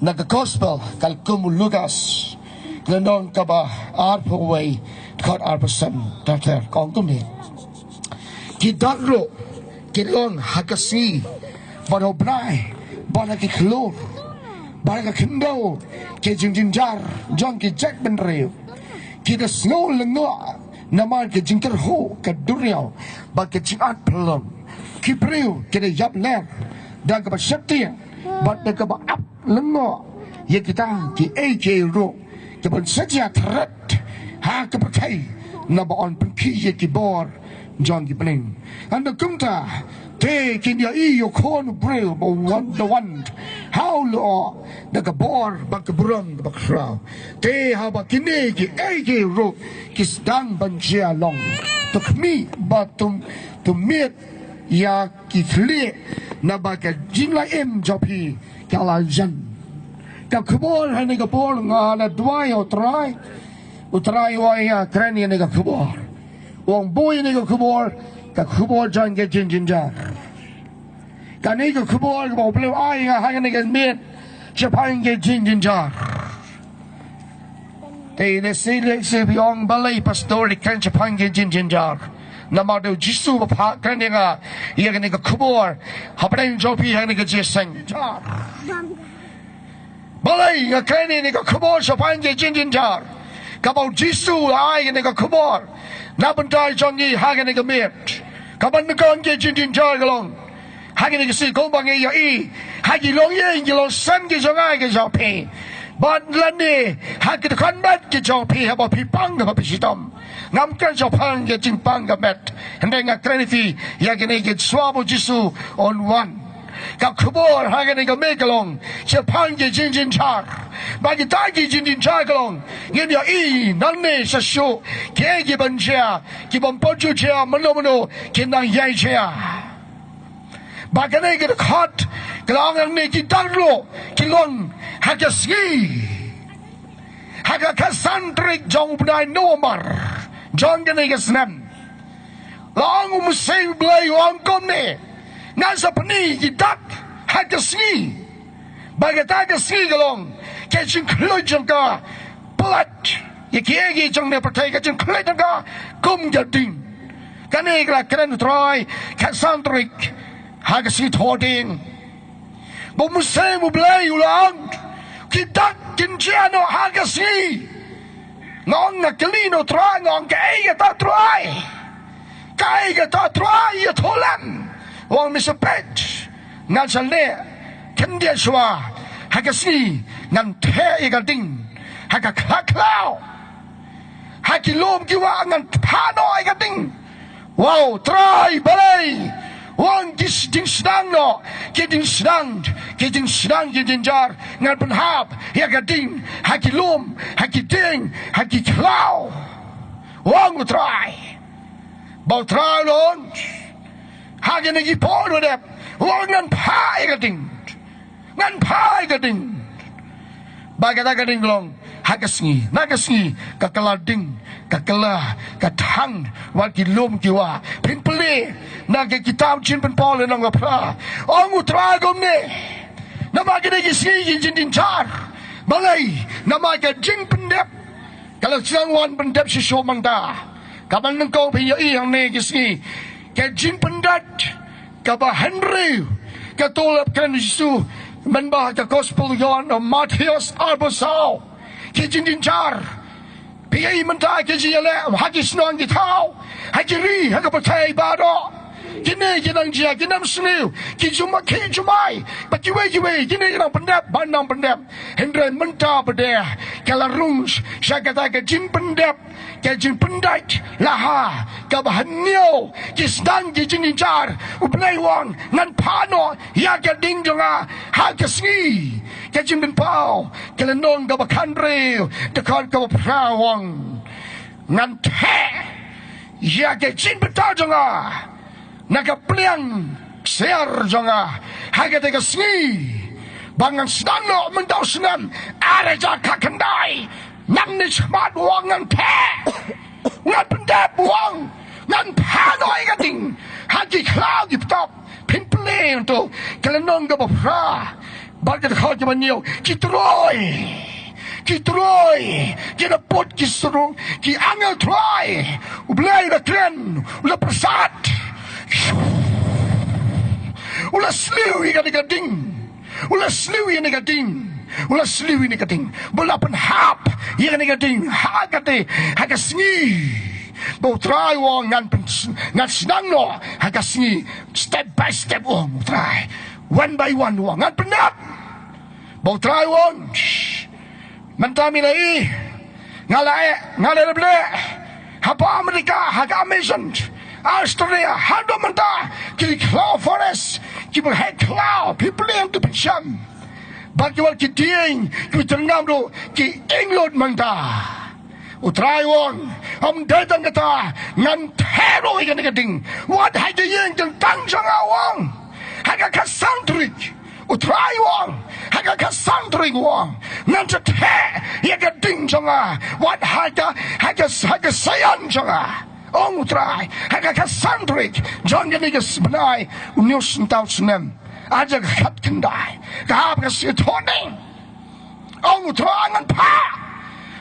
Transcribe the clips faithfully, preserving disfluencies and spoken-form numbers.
Na ka gospel ka kum u Lukas, ka lynnong kaba arphew wei, dkhot arphew san, ter ter, ka ong kumne. Ki dak ruh ki long ha ka sngi, bad ha u bnai, bad ha ki khlur, bad ha ka khyndew ki jingjynjar jong ki jaitbynriew. Ki da sngew lyngngoh namar ka jingkyrhuh ka duriaw bad ka jingat phyllung. Ki briew ki da ïap ler da kaba sheptieng bad da kaba ap lyngngoh ïa kita kiei kiei ruh kiban sa jia thret ha ka pyrthei, naba yn pynkhih ïa ki bor jong ki bneng. Hynda kumta, te kin ïohi ïa u Khun u briew ba wan da wan ha u lyoh da ka bor bad ka burom kaba khraw. Te haba kine kiei kiei ruh ki sdang ban jia long, to khmih bad to, to miet ïa ki khlieh, naba ka jinglait im jong phi ka la jan. Ka khubor ha kane ka por nga la duwai ïa u Trai. U Trai u ai ïa nga kren ïa kane ka khubor. U ong bun ïa kane ka khubor, ka khubor jong ka jingjynjar. Kane ka khubor kaba u Blei u ai ïa nga ha kane ka miet shaphang ka jingjynjar. Te lehse lehse phi ong balei pastor u kren shaphang ka jingjynjar. Namar ba u Jisu u phah kren ïa nga ïa kane ka khubor hapdeng jong phi ha kane ka jingïaseng. Balei nga kren ïa kane ka khubor shaphang ka jingjynjar? Kaba u Jisu u ai ïa kane ka khubor na bynta jong ngi ha kane ka miet. Kaban nyngkong ka jingjynjar ka long ha kane ka sngi kumba ngi ïohi ha ki longïing ki longsem ki jong nga ki jong phi. Bad lane ha ki dkhot met ki jong phi haba phi pang haba phi shitom. Ngam kren shaphang ka jingpang ka met. Hynrei nga kren ïa phi ïa kane ka shuwa ba u Jisu un wan. Ka khubor ha kane ka miet ka long shaphang ka jingjynjar. Bad kita ki jingjynjar ka long ngin ïohi nangne sa shuh kiei kiban jia, kiban pynjur jia, mano mano kin nang ïai jia. Bad kane ka dkhot ka la ong nangne ki dak ruh ki long ha ka sngi, ha ka khatsan tarik jong u bnai November jong kane ka snem. La ong u Mynsiem Blei u ong kumne, ngan sa pyni ki dak ha ka sngi. Bad kata ka sngi ka long ka jingkhluit jong ka, pynlait ïa kiei kiei jong kane ka pyrthei, ka jingkhluit jong ka kum ka ding. Kane ka la kren u Trai khatsan tarik ha ka sngi Thohdieng. Ba u Mynsiem u Blei u la ong ki dak kin jia noh ha ka sngi. Nga ong nga kylli na u Trai, nga ong kaei kata Trai? Kaei kata Trai, ïathuh lem. U ong mynta peit, ngan sa leh khyndiat shuwa, ha ka sngi ngan theh ïa ka ding ha ka khlaw khlaw. Ha ki lum ki wah ngan phah noh ïa ka ding. Wow, Trai balei? U ong ki s-, jingsdang noh, ki jingsdang, ki jingsdang, ki jingjynjar ngan pynhap ïa ka ding ha ki lum, ha ki dieng, ha ki khlaw. U ong u Trai. Ba u Trai u la ong ha kine ki por ba dep, u ong ngan phah ïa ka ding. Ngan phah ïa ka ding. Bad kata ka ding ka long ha ka sngi. Na ka sngi ka kylla ding, ka kylla, ka thang wat ki lum ki wah. Phin pule na ka kitab Jingpynpaw lynnong ba phra. U ong u Trai kumne, namar kine ki sngi ki jingjynjar. Balei? Namar ka jingpyndep ka la sdang wan pyndep shisha mynta. Kaba nyngkong phin ïohi hangne ki sngi ka jingpyndonkam kaba hynriew. Kato la kren u Jisu mynba ha ka Gospel u Ïoannis, Mathaios arphew saw. Ki jingjynjar. Phi ïohi mynta ki jingïaleh ha ki shnong ki thaw, ha ki ri, ha ka pyrthei baroh. Kine ki nang jia, ki nang sniew, ki jumai, ki jumai, bad kiwei kiwei, kine ki nang pyndep, ban nang pyndep. Hynrei mynta pat de ka la rung sha kata ka jingpyndep, ka jingpyndait la ha kaba hynñiew. Ki sdang ki jingjynjar, U Blei u ong ngan phah noh ïa ka ding jong nga ha ka sngi. Ka Jingpynpaw ka lynnong kaba khathynriew, dkhot kaba phra u ong ngan theh ïa ka jingpynpaw jong nga na ka pliang ksiar jong nga ha kata ka sngi. Ba ngan sdang noh mynta u snem ar hajar khatkhyndai. Nangne shakhmat u ong ngan theh, ngan pyndep, u ong ngan phah noh ïa ka ding ha ki khlaw ki btop. Phin pule hangto ka lynnong kaba phra, Bad ka dkhot kaba hynñiew, ki troi, ki troi, ki da put ki sru, ki angel troi. U Blei u la kren, u la pyrsad, u la sliew ïa kane ka ding, u la sliew ïa kane ka ding, u la sliew ïa kane ka ding, ba la pynhap ïa kane ka ding ha kata, ha ka sngi. Ba U Trai u ong ngan pyn, ngan sdang noh ha ka sngi, step by step, u ong U Trai. One by one, u ong ngan pyndep. Ba U Trai u ong, shh, mynta mi la i, nga la eh, nga la leh, hapoh America, ha ka Amazon, Australia, haduh mynta, ki khlaw forest, kiba heh khlaw, phi plie hangto phin shem. Bad ki wat ki dieng, ki tyrngam ruh, ki ing lut mynta. U Trai u ong, ym dei tang kata, ngan theh ruh ïa kane ka ding. Wat ha ka ïing kyntang jong nga, u ong, ha ka khatsan tarik. U Trai u ong, ha ka khatsan tarik, u ong, ngan sa theh ïa ka ding jong nga. Wat ha ka, ha ka, ha ka Saion jong nga, ong U Trai, ha ka khatsan tarik jong kane ka bnai, une u shyntur snem, ar hajar khatkhyndai, ka hap ka sngi Thohdieng. Ong U Trai ngan phah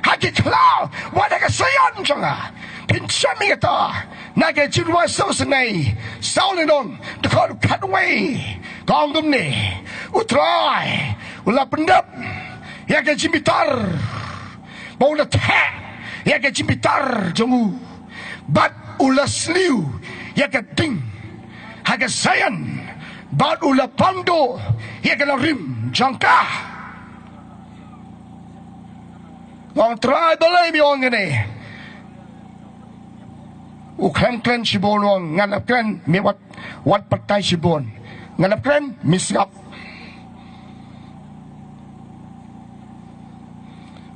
ha ki khlaw, wat ha ka Saion jong nga. Phin shem ïa kata na ka jingrwai sawsynei, saw lynnong, dkhot khatwei. Ka ong kumne, U Trai u la pyndep ïa ka jingbitar, ba u la theh ïa ka jingbitar jong u, bad u la sliew ïa ka ding ha ka Saion, bad u la pynduh ïa ka nongrim jong ka. Nga ong, Trai, balei mi ong kane? U khlem kren shibun, u ong, ngan ap kren, mi wat, wat batai shibun. Ngan ap kren, mi sngap.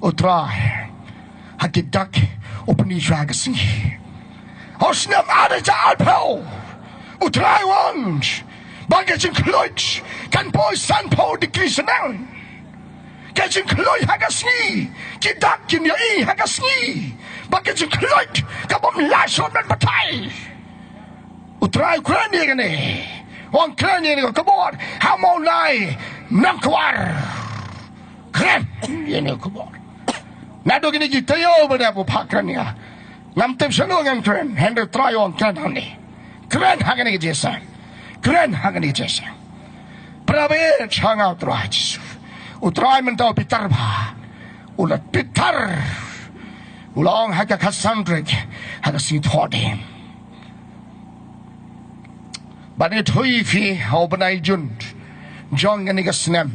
U Trai, ha ki dak, u pyni shuwa ka sngi. Ha u snem ar hajar arphew, U Trai u ong ba ka jingkhluit kan poi sanphew degrees shaneng. Ka jingkhluit ha ka sngi, ki dak kin ïohi ha ka sngi ba ka jingkhluit ka bym lah shuh ban batai. U Trai u kren ïa kane, u ong kren ïa kane ka khubor ha Mawlai Nongkwar. Kren ïa kane ka khubor. Naduh kine ki taïew ba dep u phah kren ïa. Ngam tip shano ngan kren, hynrei Trai u ong kren hangne. Kren ha kane ka jingïaseng. Kren ha kane ka jingïaseng. Para bangeit sha nga, U Trai Jisu. U Trai mynta u bitar bha. U la bitar. U la ong ha ka khatsan tarik, ha ka sngi Thohdieng. Bad ngi ïathuh ïa phi ha u bnai Jun jong kane ka snem,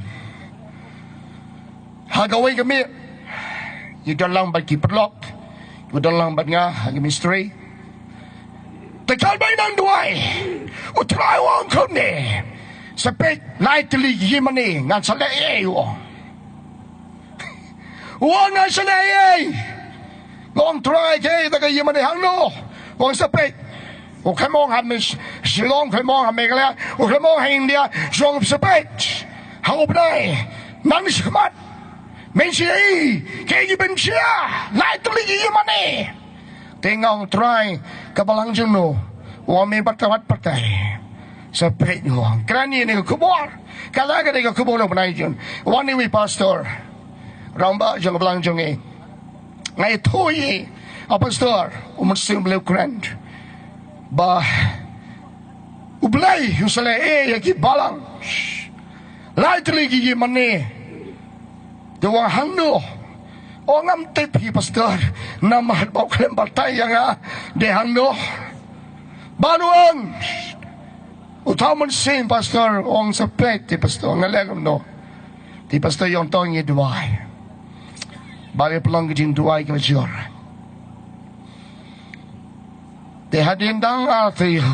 ha kawei ka miet, ngi don lang bad ki paralok, ngi don lang bad nga ha ka ministry. Te katba ngi nang duwai, U Trai u ong kumne, sa peit lai tylli ki ïing mane, ngan sa leh ei ei, u ong. U ong ngan sa leh ei ei. Nga ong, Trai, kaei kata ka ïing mane hangno? U ong sa peit. U khlem ong ha Shillong, khlem ong ha Meghalaya, u khlem ong ha India, u ong sa peit. Ha u bnai, nang shakhmat, men sa ïohi kaei kiba men jia, lai tylli ki ïing mane. Te nga ong, Trai, ka balang jong no? U ong, me batai wat batai. Sa peit, u ong. Kren ïa kane ka khubor. Kata ka dei ka khubor u bnai Jun. Wan ïa u pastor rangbah jong ka balang jong ngi. Nga ïathuh ïa u pastor, u Mynsiem Blei u kren ba U Blei u sa leh ei ei ïa ki balang, lai tylli ki ïing mane. Te u ong hangno? U ong ngam tip hi pastor, namar ba u khlem batai ïa nga dei hangno. Bad u ong, uta u mynsiem pastor u ong sa peit, te pastor, nga leh kumno? Te pastor u ong to ngin duwai. Bad ngi pynlong ka jingduwai kaba jur. Te hadien dang ar taïew,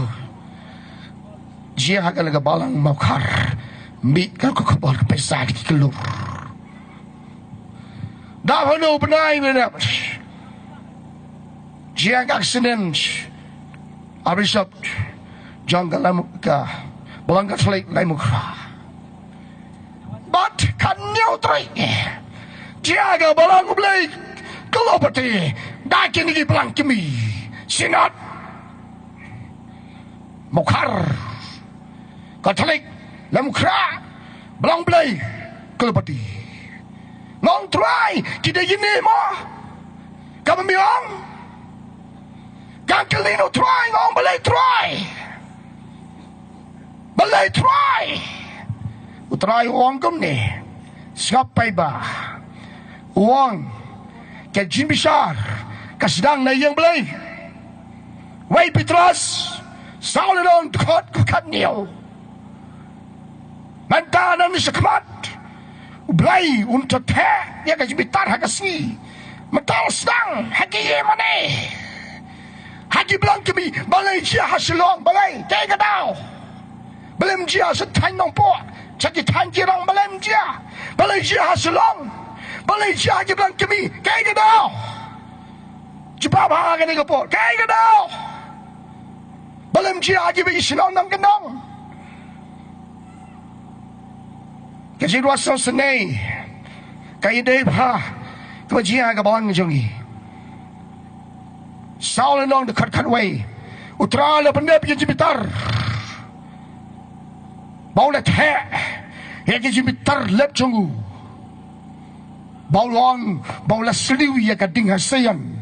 jia ha kane ka balang Mawkhar, mih ka khubor ka pisa ki klur. Da hano u bnai mynta, jia ka accident, Archbishop jong ka Lai, ka Balang Katholik Laitumkhrah. Bad ka hynñiew tarik, jia ka Balang U Blei ka Lopati, da kine ki balang kmie, Synod Mawkhar, Katholik Laitumkhrah, Balang U Blei Kulbati. Nga ong Trai, ki dei kine mo. Kaba me ong. Ka kylli na u Trai, nga ong balei Trai. Balei Trai. U Trai u ong kumne. Sngap paidbah. U ong. Ka jingbishar. Ka sdang na ïing Blei. Wei Petros. Saw lynnong dkhot khatñiew. Mynta nangne shakhmat. U Blei un theh ïa ka jingbitar ha ka sngi. Mynta u sdang ha ki ïing mane. Ha ki balang kmie, balei jia ha Shillong, balei, kaei ka daw. Balei ym jia sha thaiñ Nongpoh, sha ki thaiñ ki rong, balei ym jia. Balei jia ha Shillong. Balei jia ha ki balang kmie, kaei ka daw. Jubab ha kane ka por, kaei ka daw. Balei ym jia ha kiba ki shnong nongkyndong. Ka jingduwai sngewsynei. Ka ïadei bha. Kaba jia ha ka balang jong ngi. Saw lynnong dkhot khatwei. U Trai u la pyndep ïa ka jingbitar. Ba u la theh ïa ka jingbitar lep jong u. Ba u long, ba u la sliew ïa ka ding ha Sion.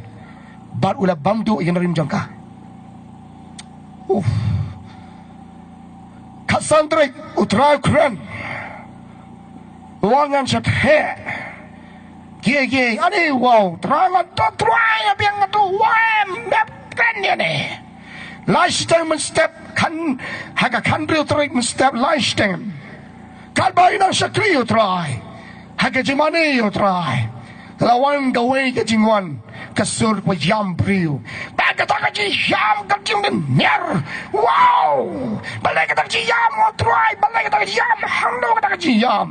Bad u la bam duh ïa ka rim jong ka. Uf. Khatsan tarik, u Trai u kren. U ong ngan sa theh. Kiei kiei, ani, wow, Trai nga to Trai, ïa biang nga to, wow, em, em, kren ïa ne. Lai shiteng mynstep, khan, ha ka khathynriew tarik mynstep, lai shiteng. Katba ngi nang shakri ïa u Trai. Ha ka jingmane ïa u Trai. La wan kawei ka jingwan. Ka sur ba ïam briew. Ba kata ka jingïam ka jingdynner. Wow! Balei kata ka jingïam, o Trai? Balei kata ka jingïam? Hangno kata ka jingïam?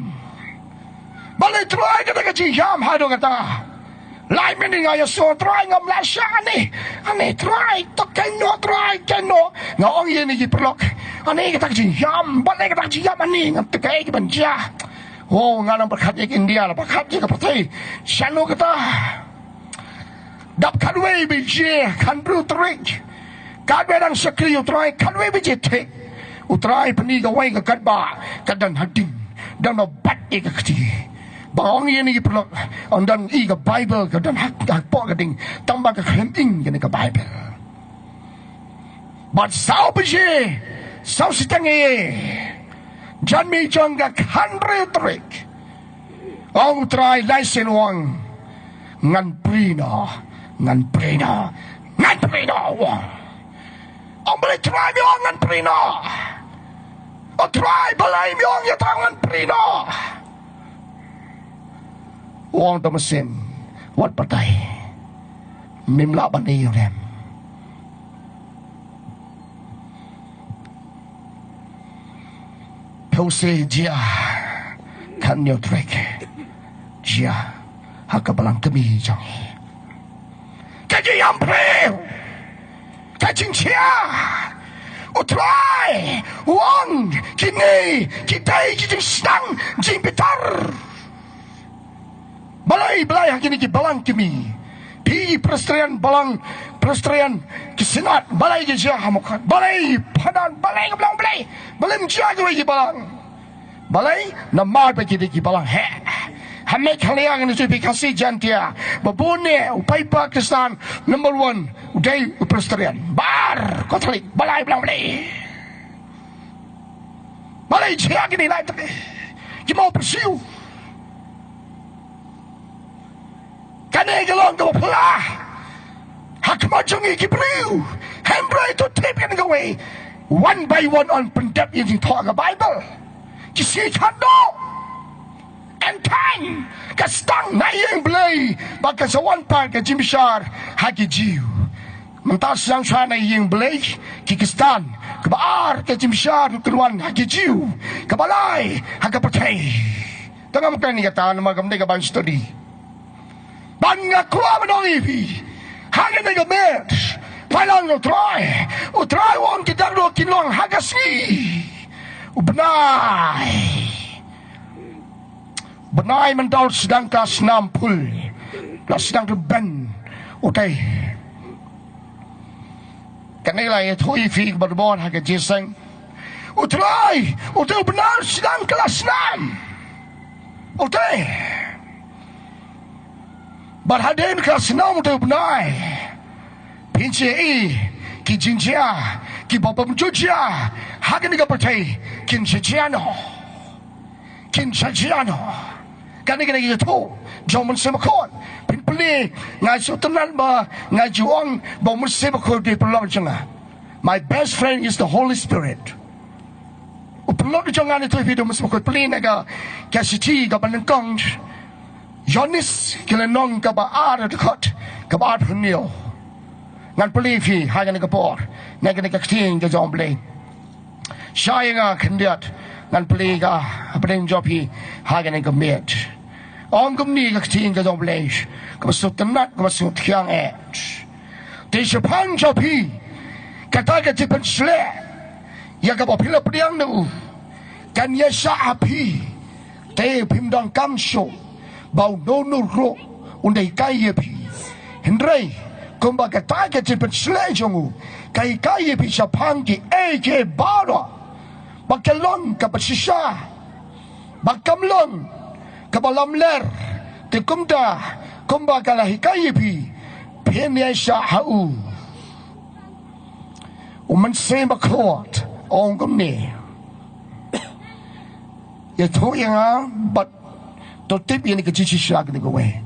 Balei Trai kata ka jingïam haduh kata? Lai mynnin nga ïasoh Trai, ngam lah shah, ani, ani Trai, to kynnoh Trai, kynnoh. Nga ong ïa kine ki paralok, ani kata ka jingïam, balei kata ka jingïam, ani, ngam tip kaei kaban jia. Oh, nga nang pyrkhat ïa ka India, la pyrkhat ïa ka pyrthei. Shano kata? Dap khatwei baje, khathynriew tarik. Katba nang shakri ïa u Trai, khatwei baje thik. U Trai pyni kawei ka katba, ka don ha ding. Don ba bat ïa ka kti. Ba ong ïa kine ki paralok, ong don i ka Baibl, ka don ha, hapoh ka ding. Tang ba ka khlem ing ïa kane ka Baibl. Bad saw baje, saw shiteng ïa. Janmiet jong ka khathynriew tarik. Ong u Trai lai sien u ong. Ngan prie noh, ngan prie noh, ngan prie noh, u ong. Ong balei Trai me ong ngan prie noh. O Trai balei me ong ïa tang ngan prie noh. U ong to mynsiem, wat batai. Mem lah ban ïoh lem. Pynshai jia, khathynñiew tarik. Jia, ha ka balang kmie jong ngi. Ka jingïam briew. Ka jingshai. U Trai, u ong, kine, ki dei, ki jingsdang, jingbitar. Balei, balei ha kine ki balang kmie. Phi Presbyterian balang, Presbyterian ki Synod, balei ki jia ha Mawkyrwat, balei Phadan, balei ka balang, balei, balei ym jia kiwei ki balang. Balei, namar ba ki dei ki balang heh. Ha Meghalaya ngi nang shu phi Khasi Jaintia, ba bun ne, u paidbah Khristan, number one, u dei u Presbyterian. Bar, Katholik, balei, balang, balei. Balei jia kine lai tang. Ki mawpyrsiew. Kane ka long kaba phylla ha khmat jong ngi ki briew. Hynrei to tip kane kawei. One by one yn pyndep ïa ka jingthoh ka Baibl. Ki sngi khatduh. End time ka sdang na ïing Blei. Ba kan sa wan pat ka jingbishar ha ki Jiw. Mynta sdang shuwa na ïing Blei ki Khristan. Kaba ar ka jingbishar ruh kan wan ha ki Jiw. Kaba lai ha ka pyrthei. Te ngam kren ïa kata namar kam dei ka Bible study. Bad nga kwah ban ong ïa phi, ha kane ka miet, pynlong ïa u Trai. U Trai u ong ki dak doh kin long ha ka sngi. U bnai. Bnai mynta u sdang ka snam phul. La sdang ka ben. Utai. Kane la ïathuh ïa phi kaba bun ha ka jingïaseng. U Trai, u Trai u bnai u sdang ka la snam. Ute. Bad hadien ka snem ute u bnai, phin sa ïohi ki jingjia, ki ba bym ju jia ha kane ka pyrthei kin sa jia noh. Kin sa jia noh. Kane ka dei ka ïathuh jong u Mynsiem Bakhuid. Phin pule, nga sngewtynnat ba nga ju ong ba u Mynsiem Bakhuid u dei u paralok jong nga. My best friend is the Holy Spirit. U paralok jong nga, ngi ïathuh ïa phi, u Mynsiem Bakhuid. Pule na ka, ka shithi kaba nyngkong Ïoannis, ka lynnong kaba ar, dkhot kaba arphew hynñiew. Ngan pule ïa phi ha kane ka por, na kane ka ktien ka jong U Blei. Shai ïa nga khyndiat, ngan pule ïa ka hapdeng jong phi ha kane ka miet. Ong kumne ka ktien ka jong U Blei, kaba sngewtynnat, kaba sngewthiang eh. Te shaphang jong phi, kata ka jingpynshlur ïa kaba phi la pdiang na u kan ïaishah ha phi. Te phim donkam shuh ba uno uno ruh un da hikai ïa phi. Hynrei kumba kata ka jingpynshlur jong u ka hikai ïa phi shaphang kiei kiei baroh, ba ka long kaba shisha, ba kam long kaba lamler, te kumta kumba ka la hikai ïa phi, phin ïaishah ha u. U Mynsiem Bakhuid u ong kumne. Ïathuh ïa nga bad to tip ïa kane ka jingshisha kane kawei.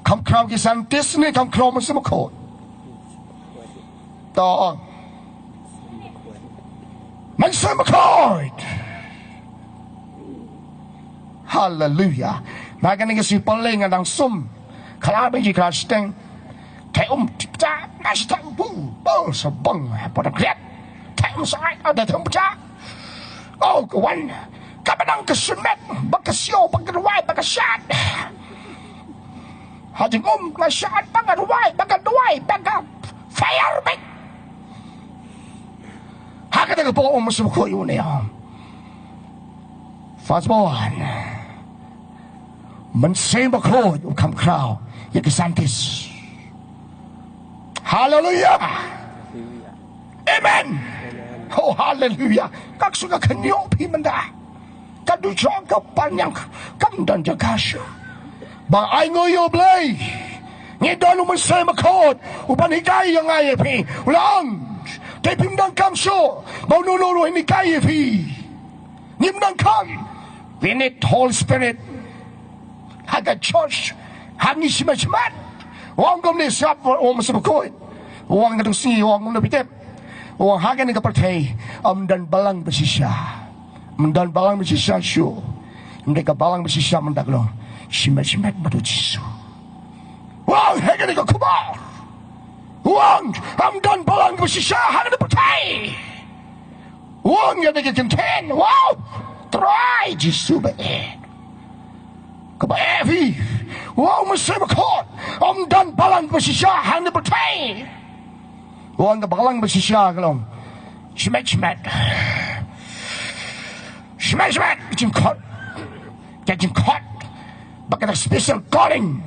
Kham khraw ki scientist ne kham khraw u Mynsiem Bakhuid? To ong. Mynsiem Bakhuid. Haleluia. Na kane ka sngi Palei nga dang sum. Khlad bynta, khlad shiteng. Te um pcha, nga shiteng bu, bol sa bang, ha, pa da kriat. Te um sa ai, ada te um pcha. Oh, ka wan. Kaba dang ka shimet, ba ka siew, ba ka rwai, ba ka shad. Ha jingum, nga shad, ba ka rwai, ba ka duwai, ba ka fire bit. Ha kata ka por u Mynsiem Bakhuid u ong. First born. Mynsiem Bakhuid u kham khraw ïa ki scientist. Haleluia. Amen. Oh, haleluia. Ka ksu ka khynñiuh phi mynta. Ka dujok ka panyang kam don jaka shuh. Ba ainguh ïa U Blei. Ngi don u Mynsiem Bakhuid u ban hikai ïa nga ïa phi. U la ong, te phim donkam shuh ba uno uno ruh un hikai ïa phi. Ngim donkam. We need Holy Spirit. Ha ka church, ha ngi shimet shimet. U ong kumne, sngap u Mynsiem Bakhuid. U ong katto ka sngi, u ong kumne, phi tip. U ong ha kane ka pyrthei ym don balang ba shisha. Ym don balang ba shisha shuh. Ym dei ka balang ba shisha mynta ka long shimet shimet bad u Jisu. U ong ha kane ka khubor. U ong ym don balang ba shisha ha kane ka pyrthei. U ong ïa kane ka kyntien, wow, Trai Jisu ba eh. Kaba eh phi. Wow, Mynsiem Bakhuid. Ym don balang ba shisha ha kane ka pyrthei. U ong ka balang ba shisha ka long shimet shimet. Shimet shimet, ka jingkhot. Ka jingkhot. Ba ka da special calling.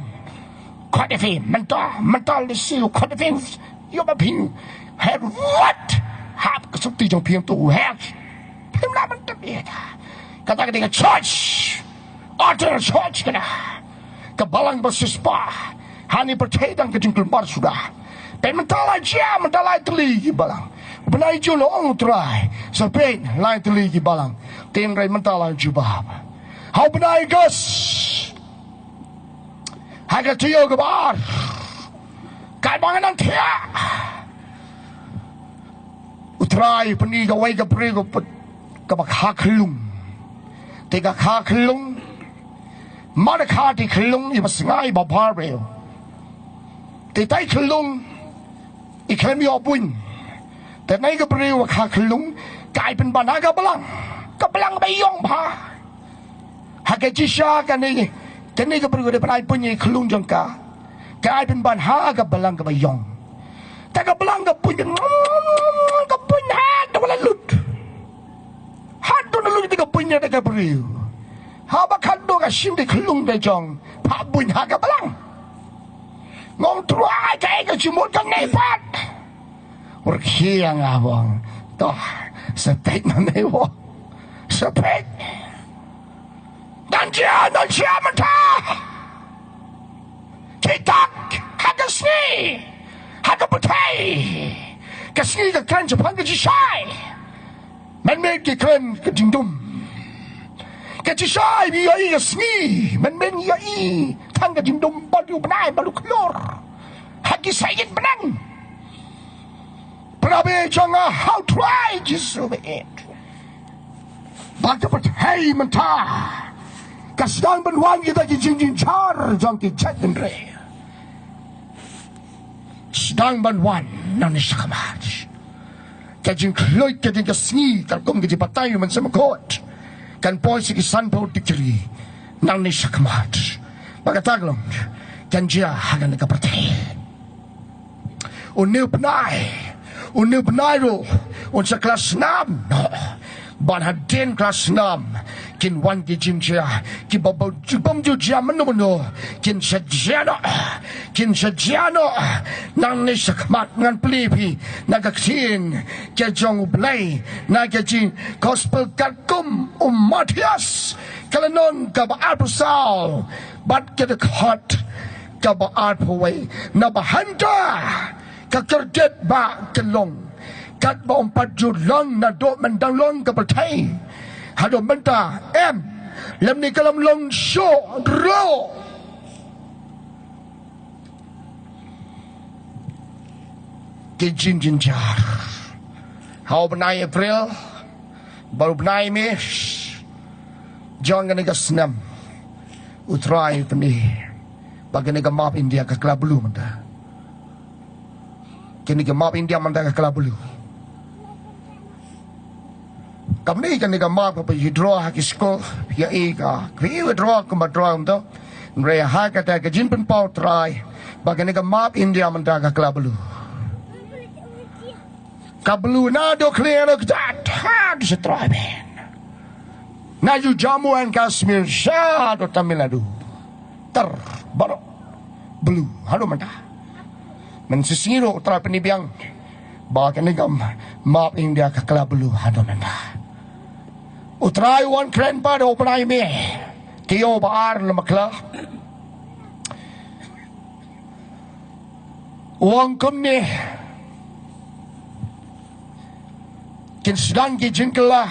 Khot ïa phi mynta, mynta lei siew khot ïa phi. Ïoh ba phin her wat. Hap ka sopti jong phi to her. Phim lah ban tip ïa kata. Kata ka dei ka church. Order church kata. Ka balang ba shispah. Ha kane ka pyrthei dang ka jingkulmar suda. Peit mynta la jia, mynta lai tylli ki balang. U bnai Jun u ong u Trai, sa peit lai tylli ki balang. Te hynrei mynta la jubab. Ha u bnai August, ha ka taïew kaba ar, katba nga nang thiah, u Trai u pyni kawei ka briew kaba kha khyllung. Te ka kha khyllung, mar kha te khyllung iba sngai ba bha briew. Te tai khyllung i khlem ïoh buiñ. Te nai ka briew ba kha khyllung ka ai pynban ha ka balang, ka balang ba ïong bha. Ha ka jingshisha kane, kane ka briew ka dei ban ai buiñ ïa ka khyllung jong ka, ka ai pynban ha ka balang kaba ïong. Te ka balang ka buiñ, ka buiñ ha, ka balang lut. Haduh na lung te ka buiñ na ka briew. Haba khatduh ka shim te khyllung te jong, pha buiñ ha ka balang. Nga ong Trai, kaei ka jingmut kane pat? U rkhie ïa nga, u ong, to, sa peit ma me, u ong. Sa peit. Ngan Jia na jia mynta. Ki tak ha ka sngi, ha ka pyrthei. Ka sngi ka kren shaphang ka jingshai. Mynmiet ki kren ka jingdum. Ka jingshai, ïohi ka sngi. Mynmiet ïohi tang ka jingdum, bad u bnai, bad u khlur. Ha ki sait bneng. Para bangeit jong nga ha U Trai Jisu, bad ka pyrthei mynta ka sdang ban wan kita ki jingjynjar jong ki jait bynriew. Sdang ban wan nangne shakhmat. Ka jingkhluit ka jong ka sngi, katkum ka jingbatai u Mynsiem Bakhuid, kan poi sha ki sanphew degree nangne shakhmat. Bad kata ka long kan jia ha kane ka pyrthei. Une u bnai, une u bnai ruh un sa kylla snam noh. Bad hadien kylla snam kin wan ki jingjia, kiba bym ju jia mynno mynno, kin sa jia noh, kin sa jia noh. Nangne shakhmat ngan plie phi na ka ktien ka jong U Blei, na ka jing gospel katkum u Mathaios, ka lynnong kaba arphew saw bad ka dkhot kaba arphew wei. Naba hangta ka kordit ba ka long katba ym pat ju long naduh myndang long ka pyrthei haduh mynta, em, lymne ka long shuh ruh. Ki jingjynjar ha u bnai April bad u bnai May jong kane ka snem, U Trai u pyni ba kane ka map India ka kylla blue mynta. Kane ka map India mynta ka kylla blue. Kumne kane ka map kaba ïa draw ha ki skul, ïa i ka, ka ïa draw kumba draw kumto. Hynrei ha kata ka jingpynpaw Trai ba kane ka map India mynta ka kylla blue. Ka blue naduh khlieh ruh ka jia tad sha Trai Ben. Na ju Jammu and Kashmir sha to Tamil Nadu. Ter baroh blue haduh mynta. Mynshisngi ruh U Trai pyni biang ba kane ka map India ka kylla blue haduh mynta. U Trai u wan kren pat ha u bnai May. Te u ba ar na makla. U ong kumne, kin sdang ki jingkylla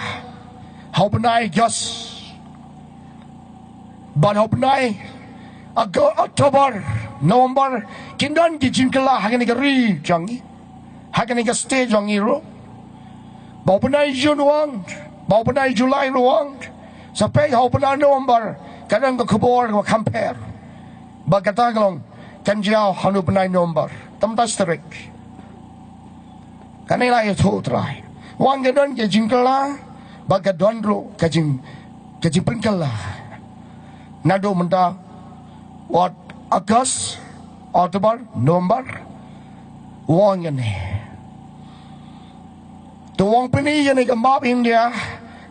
ha u bnai August bad ha u bnai Ago-, October, November, kin don ki jingkylla ha kane ka ri jong ngi, ha kane ka state jong ngi ruh. Ba u bnai June u ong, ba u bnai July ruh u ong, sa peit ha u bnai November ka don ka khubor kaba kham pher. Ba kata ka long kan jia ha u bnai November. Tang tarik. Kane la ïathuh U Trai. U ong ka don ka jingkylla bad ka don ruh ka jing, ka jingpynkylla. Naduh mynta wat August, October, November. U ong kane. Te u ong pyni ïa kane ka map India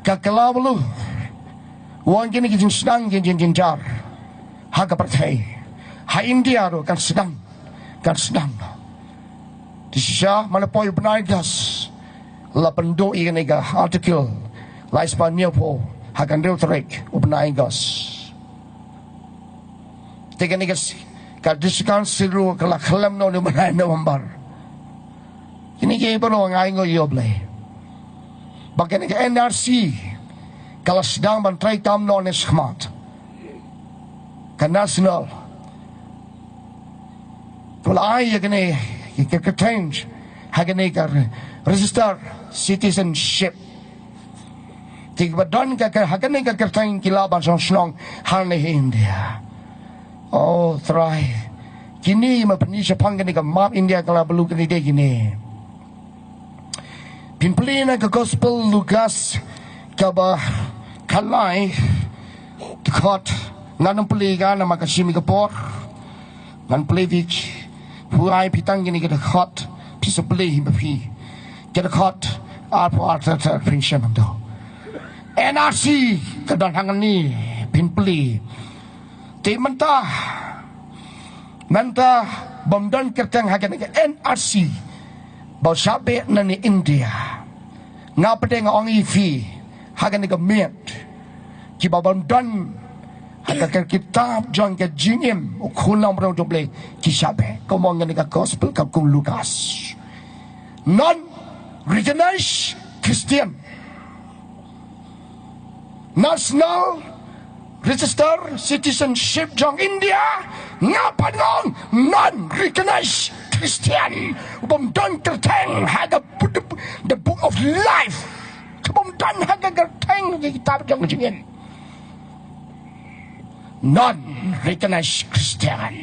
ka kylla blue. U ong kine ki jingsdang ki jing, jingjynjar ha ka pyrthei. Ha India ruh kan sdang, kan sdang. Te shisha man la poi u bnai August la pynduh ïa kane ka article lai spah hynñiewphew ha ka hynriew tarik u bnai August. Te kane ka s-, ka District Council ruh ka la khlem noh na u bnai November. Kine ki baroh nga ainguh ïa U Blei. Ba kane ka N R C ka la sdang ban trei tam noh ne shakhmat. Ka national ka la ai ïa kane ka, ka kyrteng ha kane ka re-, register citizenship. Te kiba don ka, ka, ha kane ka kyrteng ki lah ban shong shnong hangne ha India. O Trai, kine ma pyni shaphang kane ka map India ka la blue kine de kine. Phin plie na ka Gospel Lukas kaba khatlai, dkhot, ngan ym plie ka namar ka shim ïa ka por. Ngan plie beit, phuh ai phi tang kine ki dkhot, phi sa plie hi ma phi. Ki dkhot arphew ar, ter ter, phin shem hangto. N R C ka don hangne, phin plie. Te mynta, mynta bym don kyrteng ha kane ka N R C ba u shah beh na ne India. Nga pat nga ong ïa phi ha kane ka miet, kiba bym don Ha ka kitab jong ka jingim u khun nongpynïaid jong U Blei ki shah beh. Kumno ngi ong ha ka gospel ka kum Lukas. Non recognized Christian. National Register Citizenship jong India, nga pat nga ong non recognized Christian. U bym don kyrteng ha ka bu-, the book of life. U bym don ha ka kyrteng ha ka kitab jong ka jingim. Non recognized Christian.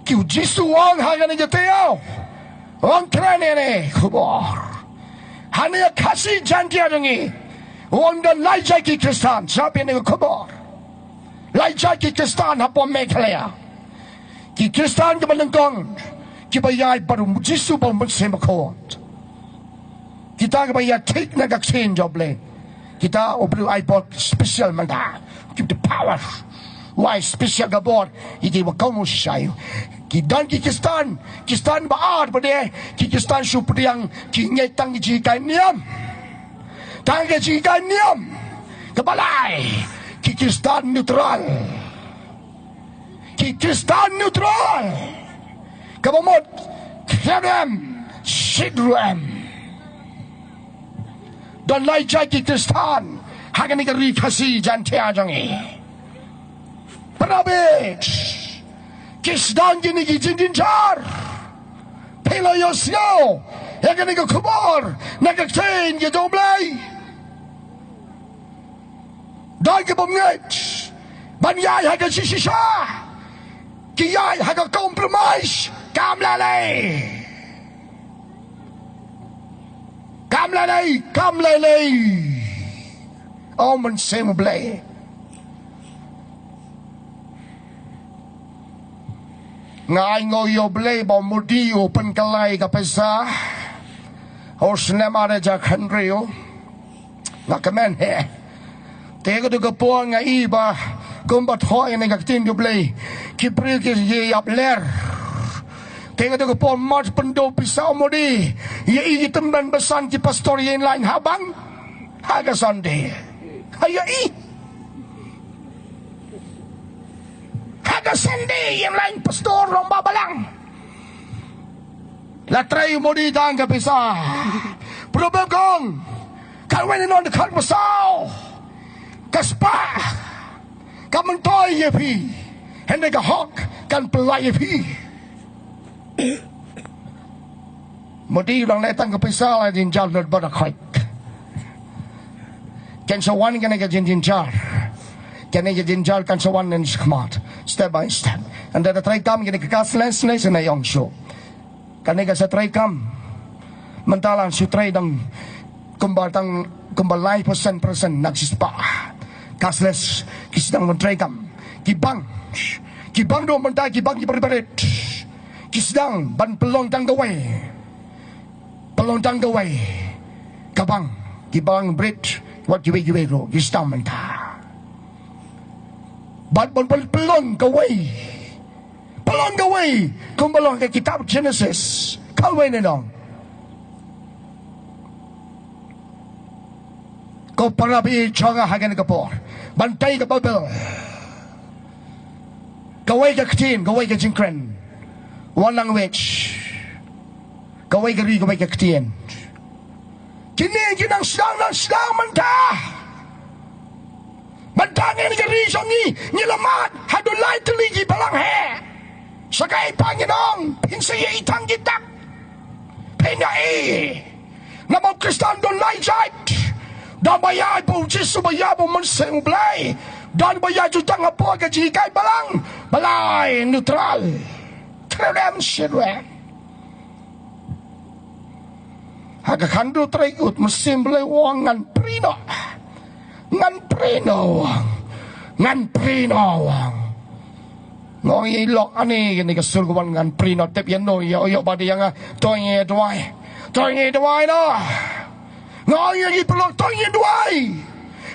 Ki U Jisu u ong ha kane ka taïew. U ong kren ïa kane ka khubor. Hangne ha Khasi Jaiñtia jong ngi, u ong don lai jait ki Khristan. Sngap ïa kane ka khubor. Lai jait ki Khristan hapoh Meghalaya. Ki Khristan kiba nyngkong, kiba ïaid bad U Jisu bad U Mynsiem Bakhuid. Kita kiba ïaid thik na ka ktien jong U Blei. Kita U Blei u ai bor special mynta. Give the power. U ai special ka bor ïa kiba kohnguh shisha ïa u. Ki don ki Khristan, Khristan ba ar pat de, ki Khristan shu pdiang, ki ngeit tang ki jinghikai niam. Tang ki jinghikai niam. Kaba lai, ki Khristan neutral. Ki Khristan neutral. Kaba mut, khlem, shit ruh em. Don lai jait ki Khristan ha kane ka ri Khasi Jaiñtia jong ngi. Parabangeit, ki sdang kine ki jingjynjar. Phi la ïohsngew ïa kane ka khubor na ka ktien ka jong U Blei. Don ki bym ngeit ban ïaid ha ka jingshisha. Ki ïaid ha ka compromise. Kam lei lei. Kam lei lei, kam lei lei. O Mynsiem U Blei. Nga ai nguh ïa U Blei ba u Modi u pynkylla ïa ka pisa. U snem ar hajar khathynriew. Nga kmen hi. Te kato ka por nga i ba kumba thoh ïa kane ka ktien U Blei, ki briew ki ïap ler. Te kato ka por mar pynduh pisa u Modi, ïa i ki tymmen basan ki pastor ïeng lain ha bang, ha ka Sunday. Ha ïa i. Ha ka Sunday ïeng lain pastor rangbah balang. La trei u Modi tang ka pisa. Proverb ka ong, kawei na nong dkhot ba saw. Ka spah ka myntoi ïa phi, hynrei ka hok kan pyllait ïa phi. Modi u dang leh tang ka pisa la jynjar lut bad ka khoit. Kan sa wan kane ka jynjar. Kane ka jynjar kan sa wan na shakhmat. Step by step. Ynda da trei kam kane ka cashless nation na ïong shuh. Kane ka sa trei kam. Mynta la shu trei dang kumba tang kumba lai percent percent na ki spah. Cashless ki sdang ban trei kam. Ki bank. Ki bank ruh mynta ki bank ki barit barit. Ki sdang ban pynlong tang kawei. Pynlong tang kawei ka bank, ki bank brit, wat kiwei kiwei ruh ki sdang mynta. Bad ban pyn-, pynlong kawei. Pynlong kawei kumba long ka kitab Genesis. Kawei ne nong. Ko para baieit jong nga ha kane ka por, ban tei ka Baibl. Kawei ka ktien, kawei ka jingkren. One language. Kawei ka ri, kawei ka ktien. Kine ki nang sdang, nang sdang mynta. Mynta ngi ha ka ri jong ngi, ngi la mad haduh lai tylli ki balang heh. Sa kaei pat ngi ong, phin sa ïohi tang ki dak. Phin ïohi. Namar u Khristan don lai jait. Don ba ïaid bad u Jisu, ba ïaid bad u Mynsiem Blei. Don ba ïaid jutang hapoh ka jinghikai balang. Ba lai neutral. Khlem shit ruh em. Ha ka khyndew tarik u Mynsiem Blei u ong ngan prie noh. Ngan prie noh. Ngan prie noh. Nga ong ïa i lok, ani kane ka sur ka wan ngan prie noh, tip ïa no ïa, ïoh ba dei ïa nga. To ngin duwai. To ngin duwai noh. Nga ong ïa ki paralok to ngin duwai.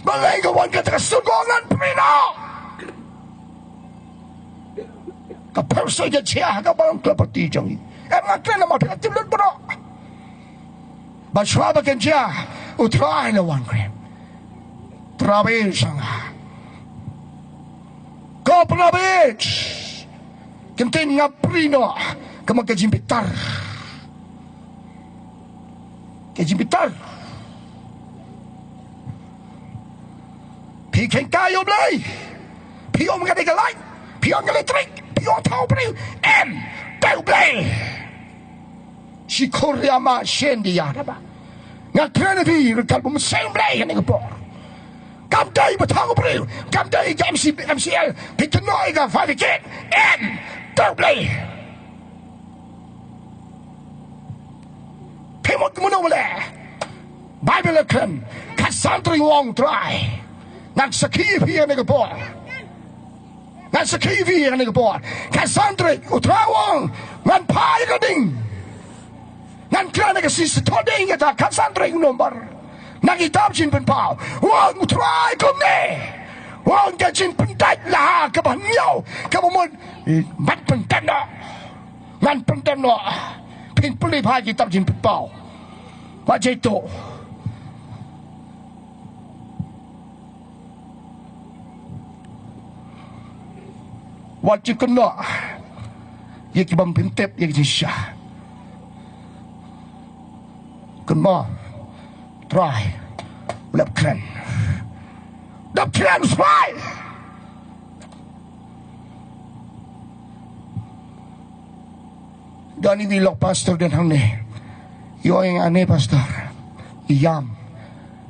Balei ka wan kata ka sur ka ong ngan prie noh. Ka pyrshah ka jia ha ka balang khlem parti jong ngi. Em nga kren namar phi la tip lut baroh. Bad shuwa ba kan jia, U Trai la wan kren. Trai ba ïeit jong nga. Pynabit. Kyntien nga prie noh. Ka mon ka jingbitar. Ka jingbitar. Phi kheiñ kai ïa U Blei. Phi ong ka dei ka light. Phi ong ka electric. Phi ong thaw briew. Em. Dei U Blei. Shi Korea ma shen di ya da ba. Nga kren ïa phi ryngkat bym seng Blei kane ka por. Kam dei ba thaw briew, kam dei ka M C, M C L, phi kynnoh ïa ka fabricate. Em, thaw Blei. Phi mut kumno male. Bible kren, ka san tring wong trai. Ngan sakhi ïa phi kane ka por. Ngan sakhi ïa phi kane ka por. Ka san tring, U Trai u ong, ngan phah ïa ka ding. Ngan kren ïa ka shisha ding ïa ta ka san tring u nombar. Na kitab Jingpynpaw. U ong U Trai kumne. U ong ka jingpyndait la kaba hynñiew. Kaba mut, eh, ban pyndem noh. Ngan pyndem noh. Phin pule bha kitab Jingpynpaw. Wat jai to. Wat ju kynnoh ïa ki bym pyntip ïa ki jingshisha. Kynmaw, Trai u la kren. Dap kren, Trai. Don iwei i lok pastor don hangne. Ïoh ïa nga ne pastor. Ïam.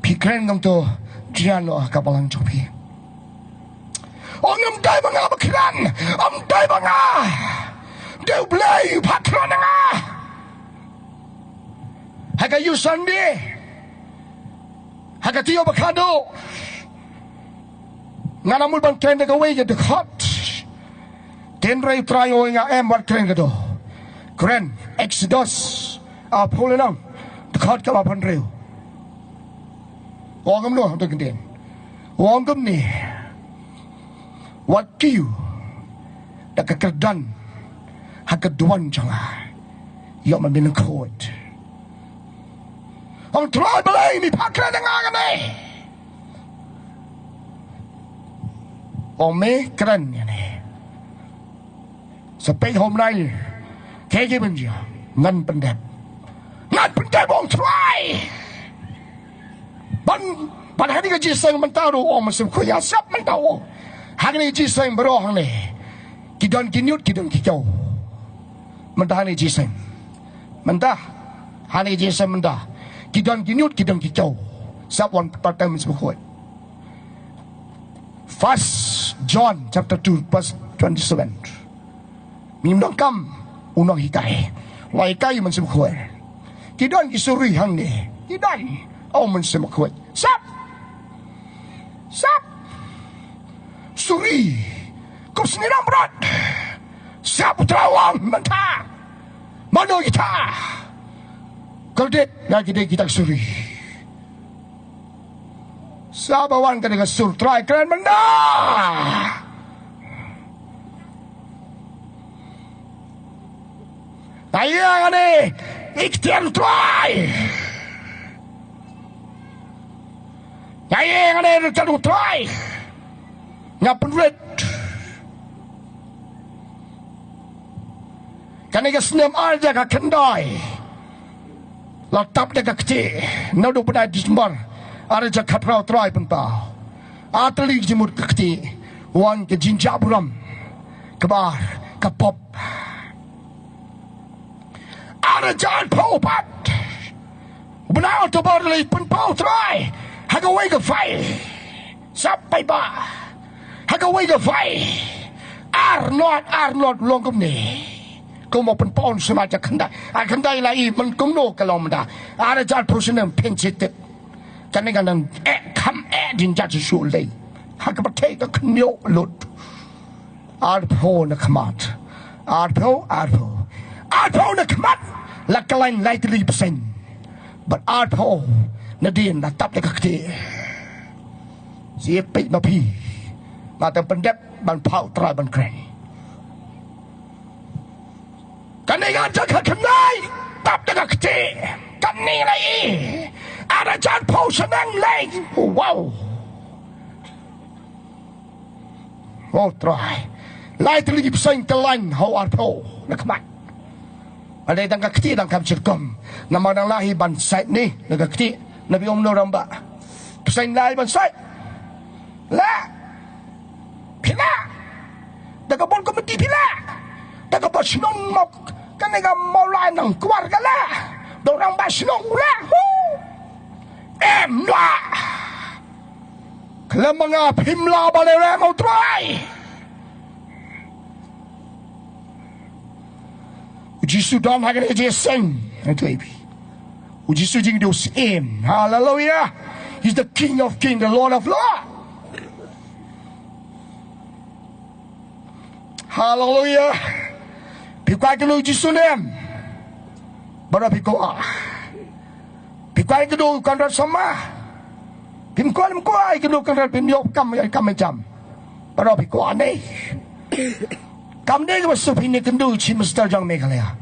Phi kren kumto, kren noh ha ka balang jong phi. Ong ym dei ba nga ba kren, ym dei ba nga. Dei U Blei uba kren ïa nga. Ha ka Youth Sunday, ha ka taïew ba khatduh, nga la mut ban kren da kawei ka dkhot. Hynrei U Trai u ong ïa nga em, wat kren kata. Kren Exodus arphew lynnong, dkhot kaba hynriew. U ong kumno hangto kyntien? U ong kumne. Wat kiew da ka kyrdan ha ka duwan jong nga. Ïoh ma me lyngkhuid. Ong Trai Blei, me phah kren ïa nga kane. Ong me kren ïa ne. Sa peit hom nai. Kaei kaei ban jia, ngan pyndep. Ngan pyndep, ong Trai. Ban, ban hangne ka jingïaseng mynta ruh, ong Mynsiem Bakhuid, ïa sap mynta ruh. Hangne ka jingïaseng baroh hangne. Ki don ki ñiut, ki don ki kiew. Mynta hangne ka jingïaseng. Mynta hangne ka jingïaseng mynta. Ki don ki ñiut, ki don ki kiew. Sap wan pat tang Mynsiem Bakhuid. First John chapter two verse twenty-seven. Mim nongkam u nonghikai. La hikai Mynsiem Bakhuid. Ki don ki suri hangne. Ki don. Ong Mynsiem Bakhuid. Sap. Sap. Suri. Kum sni ram brat. Sap u Trai u ong mynta. Mano kita? Kredit na kita, kita suri. Sa ba wan ka dei ka sur Trai, kren mynta. Nga ïeng hangne, iktiar Trai. Nga ïeng hangne, iktiar Trai. Nga pynrit. Kane ka snem ar hajar khatkhyndai. La tap da ka ktieh. Naduh u bnai December ar hajar khatphra Trai pynpaw. Ar tylli jingmut ka ktieh. Wan ka jingjah burom. Kaba ar ka pop. Ar hajar arphew pat. U bnai October la pynpaw Trai ha kawei ka file. Sa peit ba ha kawei ka file. Ar not, ar not long kumne. Kumba pynpaw snem ar hajar khyndai, ar khyndai la i man kumno ka long mynta. Ar hajar arphew snem pynshit. Kane ka nang eh kham eh din jat shu lei. Ha ka pyrthei ka khynñiuh lut. Arphew na khmat. Arphew, arphew. Arphew na khmat la khlaiñ lai tylli percent. Bad arphew nadien la tap da ka ktieh. Sa peit ma phi. Nga tang pyndep ban phah u Trai ban kren. Kane ka jaka khyndai tap da ka ktieh. Kane la i. Ar hajar arphew snem lei. Wow. Oh Trai. Lai tylli ki pyrshang ka lain ha u arphew na khmat. Hynrei dang ka kti dang kam syrkom. Namar dang lah hi ban sait ni na ka kti. Na bi ong no ramba. Pyrshang lai ban sait. Lah. Phi lah. Da ka bor komiti phi lah. Da ka bor shnong mok. Kane ka Mawlai Nangkwar ka lah. Da u rangbah shnong u lah. Hu. Em lah. Khlem ma nga phim lah ban ïarem, oh Trai. U Jisu don ha kane ka jingïaseng. Hangtu ïa phi. U Jisu jingdon u Syiem. Haleluia. He's the King of Kings, the Lord of Lords. Haleluia. Phi kwah ïakynduh Jisu ne em? Baroh phi kwah. Phi kwah ïakynduh Conrad Sangma? Phim kwah, phim kwah ïakynduh Conrad, phim ïoh kam, ïa kam jam. Baroh phi kwah ne. Kam dei kaba suk phin ïakynduh Chief Minister jong Meghalaya.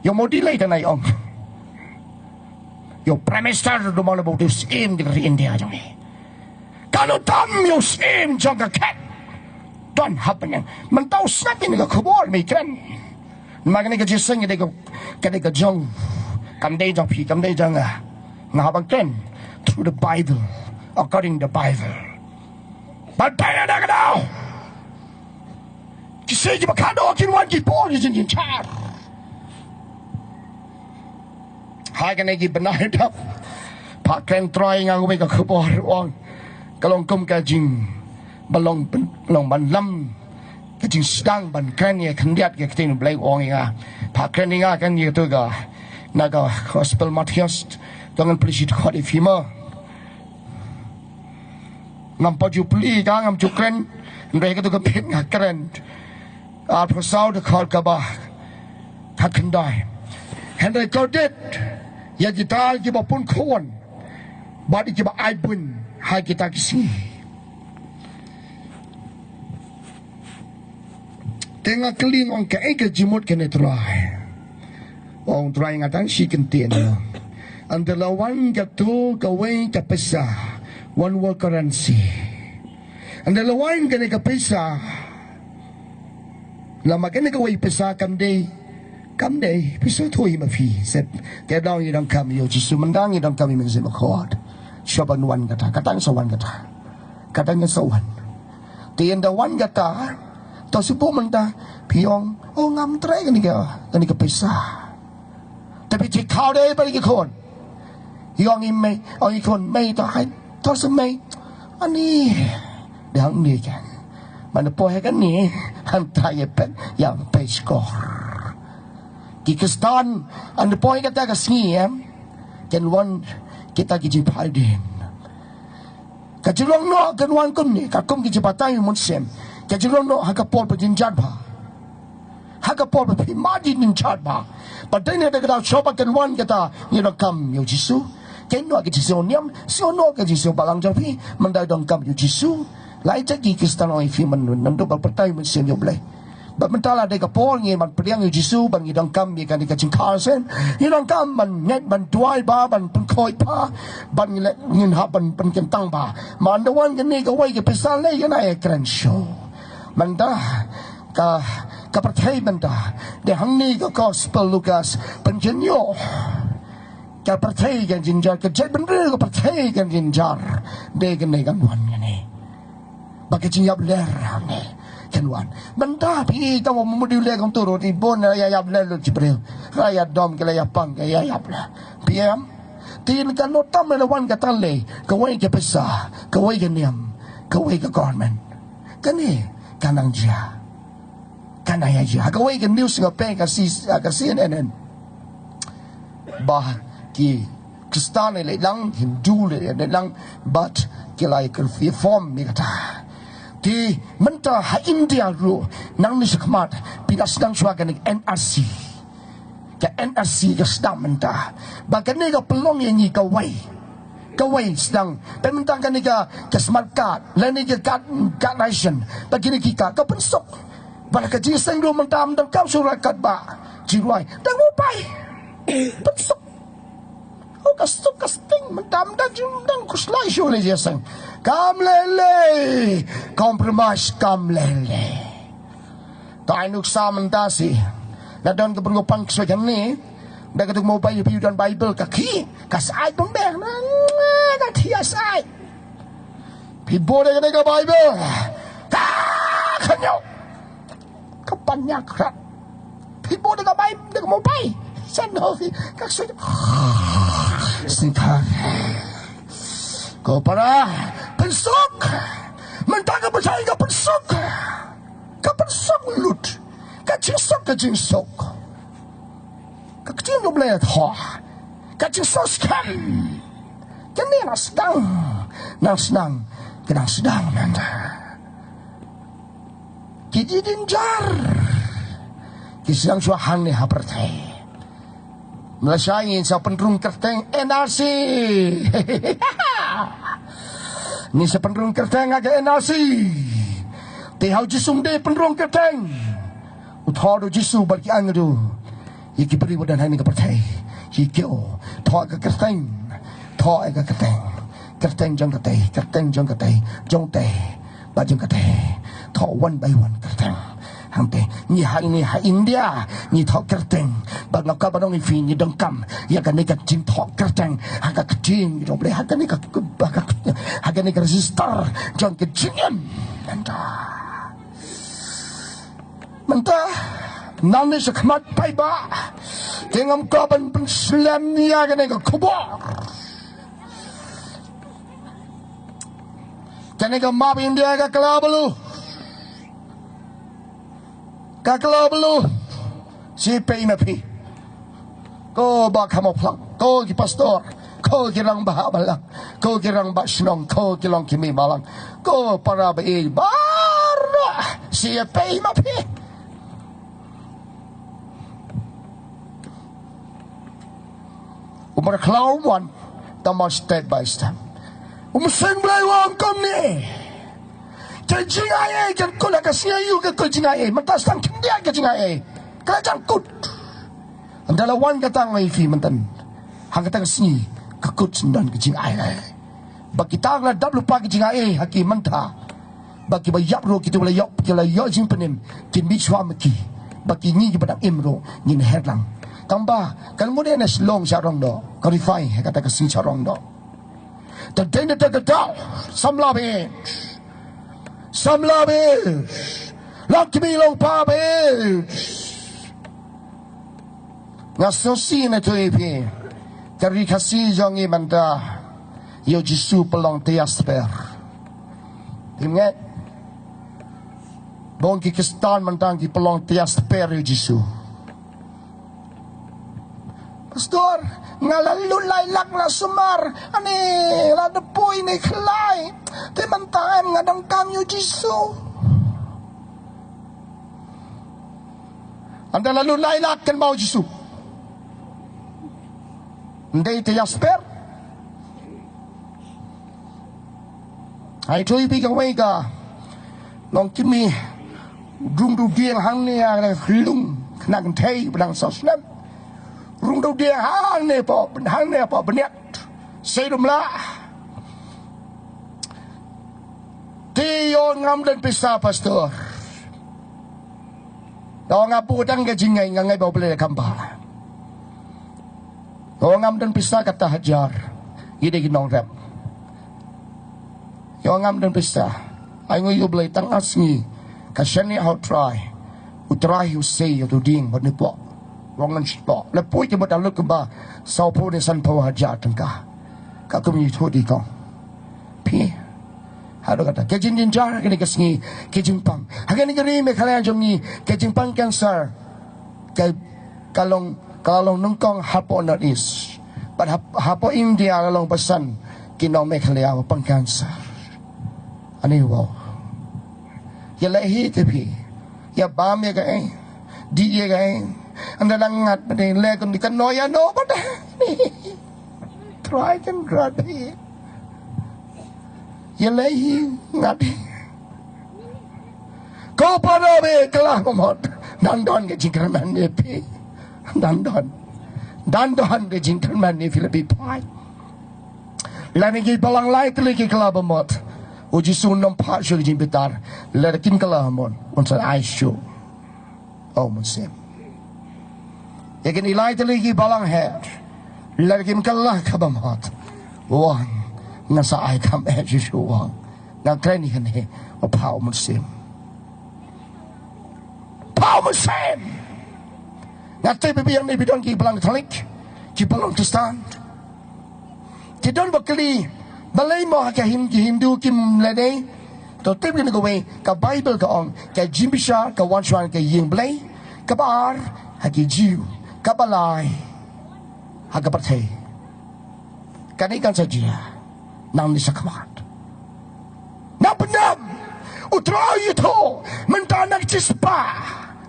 Ïa u Modi lei da nai ong. Ïa u Prime Minister da u Modi, u Syiem jong ka ri India jong ngi. Ka don tam ïa u Syiem jong ka khet. Don happening. Mynta u sngap ïa kane ka khubor mei kren. Namar kane ka jingïaseng ka dei ka, ka dei ka jong. Kam dei jong phi, kam dei jong nga. Nga hap ban kren through the Bible, according the Bible. Ban pynïaid da ka daw. Ki sngi kiba khadduh kin wan ki por ki jingïaid. Ha kane ki bnai dap. Phah kren Trai, nga kawei ka khubor ong. Ka long kum ka jing ba long ban, long ban lam. Ka jingsdang ban kren ïa khyndiat ka ktien U Blei, ong ïa nga. Phah kren ïa nga kan ïa tu ka. Na ka Gospel Mathaios. To ngan plie shi dkhot ïa phi mo. Ngam pat ju plie ka, ngam ju kren. Hynrei katu ka bit nga kren. Arphew saw dkhot kaba khatkhyndai. Hynrei kordit ïa kita kiba punkhwan bad ïa kiba ai buiñ ha kita ki sngi. Te nga kylli, nga ong, kaei ka jingmut kane Trai? Ong Trai, nga tang shi kyntien. Ynda la wan katu kawei ka pisa, one world currency. Ynda la wan kane ka pisa, lama kane kawei pisa kam dei, kam dei pisa thui ma phi. Set te dang ngi donkam ïa u Jisu, mynta ngi donkam ïa u Mynsiem Bakhuid. Shuwa ban wan kata, kata ngi sa wan kata. Kata ngi sa wan. Te ynda wan kata, to shu buh mynta phi ong, oh, ngam trei kane ka, kane ka pisa. Te phi khaw dei ba ki khun. Ïa ong i mei, ong i khun mei, to hai, to sa mei. Ani, dang ni kan. Mana poi kan ni, hangta ïa pet, ïa pet skor. Ki Khristan, ynda poi kata ka sngi em, kan wan kita ki jingpyndem. Ka jinglong noh kan wan kumne, ka kum ki jingbatai mynsiem. Ka jinglong noh ha ka por ba jynjar bha. Ha ka por ba phi mad jynjar bha. Ba dei ne da ka daw shuwa ba kan wan kata, ngi donkam ïa u Jisu. Kan noh ka jingsngewniam, sngew noh ka jingsngewbha lang jong phi, mynta donkam ïa u Jisu. Lai jait ki Khristan ong ïa phi, man, naduh ba batai mynsiem ïa U Blei. Bad mynta la dei ka por ngi ban pdiang ïa u Jisu, ban ngi donkam ïa kane ka jingkha shen. Ngi donkam ban ngeit, ban duwai bha, ban pynkhuid bha, ban ngi leh, ngin hap ban pynkyntang bha. Mynta wan kane kawei ka pisa lei kane ïa kren shuh. Mynta ka, ka pyrthei mynta. Dei hangne ka Gospel Lukas pynjynjar. Ka pyrthei kan jynjar, ka jaitbynriew ka pyrthei kan jynjar. Dei kane kan wan kane. Ba ka jingïap ler hangne kan wan. Mynta phi tang ba mut ïa u leh kong turu, i bun ïa ïap ler lut shi briew. Ïa dom ki la ïa pang ki ïa ïap ler. Phi em? Te kan noh tam la wan kata lei, kawei ka pisa, kawei ka niam, kawei ka government. Kane ka nang jia. Ka nang ïa jia. Ha kawei ka news nga peit ka C, ka C N N. Ba ki Khristan leh lang, Hindu leh lang, bad ki la ïa form ïa kata. Te mynta ha India ruh, nangne shakhmat, phi la sdang shuwa kane N R C. Ka N R C ka sdang mynta. Ba kane ka pynlong ïa ngi kawei. Kawei sdang. Pynmynta kane ka, ka smart card, lane ka card, card ration. Ba kine ki card ka pynsuk. Ba la ka jingïaseng ruh mynta ym donkam shuh rai card ba. Jingrwai. Dang u pai. Pynsuk. Oh, ka suk ka sting mynta ym dang jing, ym dang khuslai shuh lei jingïaseng. Kam lei lei, compromise kam lei lei. To ai nuksa mynta shi. La don ka briew pan ksuid hangne. Da ka duk mobile, phi don Bible ka khih, ka shait bym beh na, ka khih shait. Phi bud ïa kane ka Bible. Ka khñiot. Ka pan ïa ka khrat. Phi bud da ka bai, da ka mobile. San ho phi, ka sui. Singkang. Ko para, pynsuk. Mynta ka pynshai ka pynsuk. Ka pynsuk lut. Ka jingsuk, ka jingsuk. Ka ktien U Blei thoh. Ka jingsuk skhem. Kane nang sdang, nang sdang, ka nang sdang nanda. Ki jingjar. Ki sdang shuwa hangne ha pyrthei. Malaysia ngin sa pynrung kyrteng N R C. Ngin sa pynrung kyrteng ha ka N R C. Te ha u Jisu ym dei pynrung kyrteng. U thoh da u Jisu bad ki angel. Ïa ki briew ba don hangne ha pyrthei. Ki kiew. Thoh ka kyrteng. Thoh ka kyrteng. Kyrteng jong katei, kyrteng jong katei, jong tei. Ba jong katei. Thoh one by one kyrteng. Hangtei, ngi ha, ngi ha India, ngi thoh kyrteng. Ba nga ka ba nong i phi ngi donkam ïa kane ka jingthoh kyrteng. Ha ka ktien jong U Blei, ha kane ka, ha ka, ha kane ka register jong ka jingim. Nanda. Mynta, nangne shakhmat paidbah. Te ngam kwah ban pynslem ïa kane ka khubor. Kane ka map India ka kylla bluh. Ka kylla bluh. Shi pei ma phi. Ko ba kham u phlak, ko ki pastor, ko ki rangbah balang, ko ki rangbah shnong, ko ki longkmie balang, ko para ba-ïeit baroh, shi pei ma phi. U mrad khlaw wan, tang ba step by step. U Mynsiem Blei u ong kumne. Ka jingai ei kan kut ha ka sngi aïu, ka kut jingai ei. Mynta sdang khyndiat ka jingai ei. Ka la jan kut. Ynda la wan kata ngi phi mynta. Ha kata ka sngi ka kut sdang ka jingai ei. Ba kita la dap lypa ka jingai ei ha ki mynta. Ba kiba ïap ruh kito ba la ïoh, ki la ïoh jingpynim, kin mih shuwa ma ki. Ba ki ngi kiba dang im ruh ngin her lang. Tang ba kan mut ne shlong sha rong doh. Ka rifai ha kata ka sngi sha rong doh. Te dei na te ka daw, samla bad samla bad, long kmie long pa bad. Nga sngewsih na tu ïa phi. Ka ri Khasi jong ngi mynta, ïa u Jisu pynlong tya sper. Phim ngeit? Bun ki Khristan mynta ki pynlong tya sper ïa u Jisu. Pastor, nga la lut lai lak na sumar, ani la depoi ni khlai. Te mynta em nga donkam ïa u Jisu. Ynda la lut lai lak kan ba u Jisu. Ndei te ïa sper. Ai thui pi ka wei ka. Long kimi. Rung du dieng hangne ha nang hlung. Khnang thei bnang sa snem. Rung du dieng hangne po, hangne po bniat. Sei dum la. Te ïoh ngam don pisa pastor. Ïoh nga buh dang ka jingai nga ngai ba u Blei kam ba. Ïoh ngam don pisa kata hajar. Ngi dei ki nongrep. Ïoh ngam don pisa. Ai ngi u Blei tang as ngi. Ka shane ha u Trai. U Trai u sei ïa u ding ba ni po. Wang ngan shi po. Le pui ki mut alut kumba. Saw phew ne san phew hajar tyngka. Ka kum ngi thu di kong. Phi. Haduh kata. Ka jingjynjar ha kane ka sngi. Ka jingpang. Ha kane ka ri Meghalaya jong ngi. Ka jingpang cancer. Ka, ka long, ka long nyngkong hapoh North East. Bad hap-, hapoh India ka long basan. Ki nong Meghalaya ba pang cancer. Ani wow. Ïa leh hi te phi. Ïa bam ïa kaei. Dih ïa kaei. Ynda la ngat ba dei leh kun di kan noh ïa noh ba dei. Trai kan rat hi. Ïa leh hi ngat hi. Ko para ba kylla ba mut. Dang don ka jingkyrmen ïa phi. Dang don. Dang don ka jingkyrmen ïa phi la phi phai. Lane ki balang lai tylli ki kylla ba mut. U Jisu un ym phah shuh ïa ki jingbitar. Lada kim kylla mo, un sa ai shuh. O Mynsiem. Ïa kine lai tylli ki balang her. Lada kim kylla ka bamut, wan, ngan sa ai kham eh shuh shuh, wan. Nga kren ïa kane, o, phah u Mynsiem. Phah u Mynsiem. Nga tip ba biang ne phi don ki balang Katholik, ki balang Khristan. Ki don ba kylli, balei mo ha ka Hin-, ki Hindu kim leh ne? To tip kane kawei, ka Baibl ka ong, ka jingbishar ka wan shuwa na ka ïing Blei, kaba ar ha ki Jiw, kaba lai ha ka pyrthei. Kane kan sa jia nangne shakhmat. Nang pyndem, U Trai u ïathuh, mynta na ka shispah,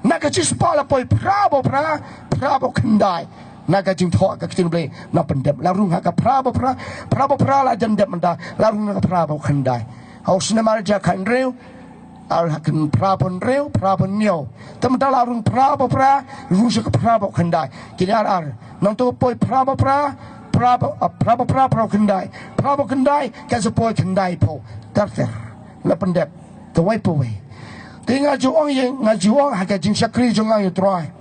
na ka shispah la poi phra bad phra, phra bad khyndai. Na ka jingthoh ka ktien Blei, nang pyndem, la rung ha ka phra bad phra, phra bad phra la jan dep mynta, la rung ha ka phra bad khyndai. Ha u snem ar hajar khathynriew, ar hajar phra bad hynriew, phra bad hynñiew. Te mynta la rung phra bad phra, rung sha ka phra bad khyndai. Kine ar ar. Nangta poi phra bad phra, phra bad, ah, phra bad phra, phra bad khyndai. Phra bad khyndai, kan sa poi khyndaiphew. Ter ter. La pyndep. Kawei pa wei. Te nga ju ong ïa, nga ju ong ha ka jingshakri jong nga ïa u Trai.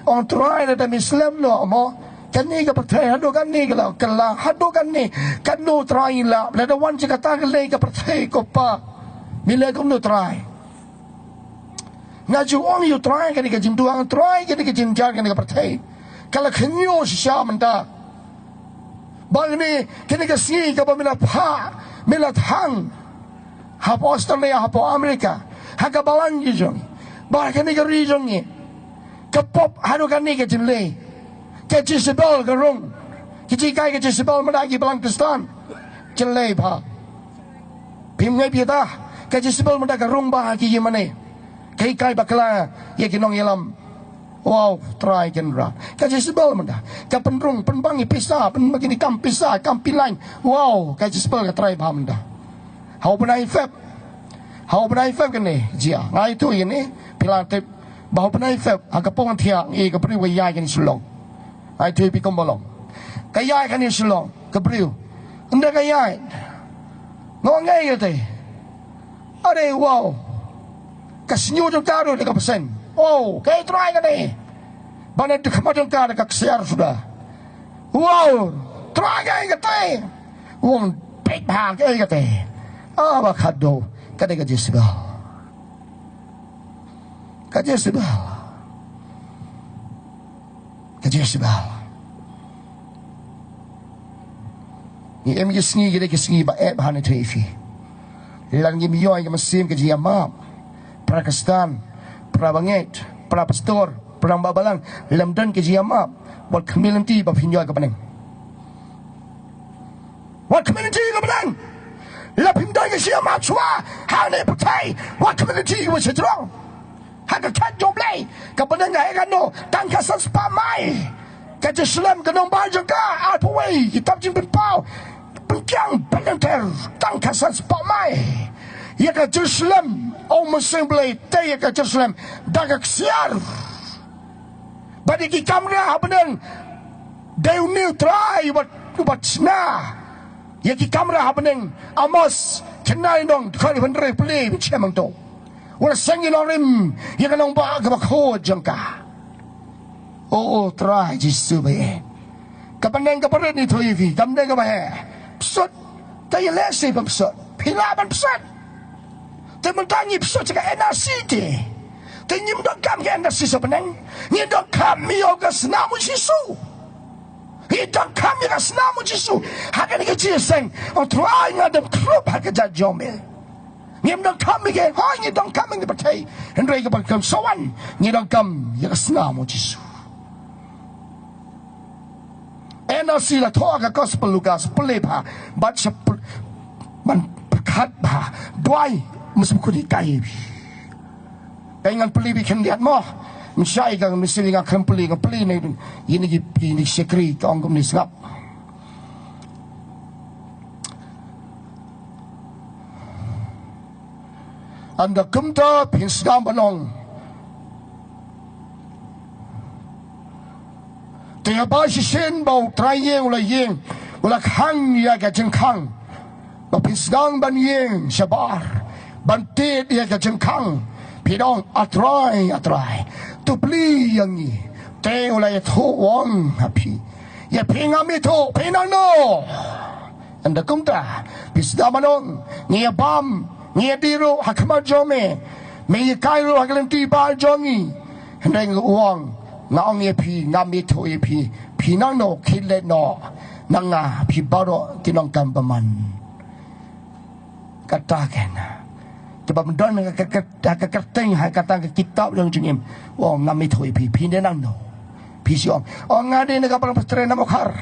Ong Trai, lada me slem noh mo, kane ka pyrthei haduh kane ka la kylla, haduh kane, katno Trai la, lada wan jingkata ka lei ka pyrthei ko Pa. Me leh kumno Trai? Nga ju ong ïa u Trai kane ka jingduwai, Trai kane ka jingjar kane ka pyrthei ka la khñiot shisha mynta. Ba kane, kane ka sngi kaba me la phah, me la thang hapoh Australia, hapoh America, ha ka balang ki jong ngi, bad kane ka ri jong ngi, ka pop haduh kane ka jingïaleh. Ka Jezebel ka rung. Ki jinghikai ka Jezebel mynta ki balang Khristan. Jingïaleh bha. Phim ngeit phi ta, ka Jezebel mynta ka rung bha ha ki ïing mane. Ka hikai bakla ïa ki nongïalam. Wow, Trai Kynrad. Ka Jezebel mynta ka pynrung pynbang ïa pisa, pynbang ïa ki kam pisa, kam pynlaiñ. Wow, ka Jezebel ka trai bha mynta. Ha u bnai Feb. Ha u bnai Feb kane jia. Nga ïathuh ïa kane, phi la tip ba ha u bnai Feb, ha ka por thiah, eh, ka briew ka ïaid kane Shillong. Nga ïathuh ïa phi kumba long. Ka ïaid kane Shillong, ka briew. Ynda ka ïaid, nga ong, "Kaei kata?" Are, wow. Ka shñiuh jong ka ruh da ka bseiñ. Wow, kaei Trai kane? Ba na ka khmat jong ka da ka ksiar suda. Wow, Trai kaei kata? Wan peit bha, kaei kata? Ah, ba khadduh, ka dei ka Jezebel. Ka Jezebel. Ka Jezebel. Ngi im ki sngi, ki dei ki sngi ba eh bha, nga ïathuh ïa phi. Lada ngim ïoh ïa ka mynsiem ka jingïamap. Para Khristan, para bangeit, para pastor, para nongbalang, lada ym don ka jingïamap, wat khmih lynti ba phin ïoh ïa ka bneng. Wat khmih lynti ïa ka bneng. Lada phim don ka jingïamap shuwa hangne ha pyrthei, wat khmih lynti ïa ka bneng. Ha ka khet jong U Blei, ka bneng ka heh katno? Tang khatsan spah mai. Ka Jerusalem, ka nongbah jong ka, arphew wei ki tap jingpynpaw, pynkiang, pynlynter, tang khatsan spah mai. Ïa ka Jerusalem, ong Mynsiem Blei, tei ïa ka Jerusalem da ka ksiar. Bad ïa ki kamra ha bneng, dei une U Trai uba, uba shna ïa ki kamra ha bneng. Amos, khyndai lynnong, dkhot hynriew, pule, phi shem hangto. U la seng ïa u nongrim ïa ka nongbah kaba khuid jong ka. O, O Trai Jisu ba ïeit. Ka bneng kaba rit, nga ïathuh ïa phi, ka bneng kaba heh. Psut. Te ïaleh shi ban psut? Phi lah ban psut? Te mynta ngi psut sha ka N R C te. Te ngim donkam ka N R C sha bneng. Ngi donkam ïa ka snam U Jisu. Ngi donkam ïa ka snam U Jisu. Ha kane ka jingïaseng, O Trai, nga dem khrup ha ka jait jong me. Ngim donkam ïa ka, hooid ngi donkam ïa ka pyrthei, hynrei kaba kham sa wan, ngi donkam ïa ka snam U Jisu. N R C la thoh ha ka Gospel Lukas, pule bha, bad sha py-, ban pyrkhat bha, duwai, must be khuti kai. Kaei ngan pule bad khyndiat mo. Mynshwa ïa ka mynsiem nga khlem pule, nga pule ne, ïa kine ki, ïa kine ki shakri, ka ong kumne, sngap. Ynda kumta phin sdang ban ong, te haba shisien ba u trai ïing u la ïeng, u la khang ïa ka jingkhang, Ba phi sdang ban ïeng shabar, ban tied ïa ka jingkhang, phi ong, A Trai, A Trai, to plie ïa ngi. Te u la ïathuh u ong ha phi, ïa phi ngam ithuh, phi nangno? Ynda kumta phi sdang ban ong, Ngi ïa bam, ngi ïa dih ruh ha khmat jong me, me ïa kai ruh ha ka lynti bah jong ngi. Hynrei u ong, Nga ong ïa phi, ngam ithuh ïa phi, phi nangno, khie leit noh na nga, phi baroh ki nongkam bymman. Kata keiñ, te ba ym don ha ka, ka, ka, ka kyrteng, ha kata ka kitab jong jingim, u ong, Ngam ithuh ïa phi, phi dei nangno? Phi shu ong, O nga dei na ka Balang Pohtren na Mawkhar.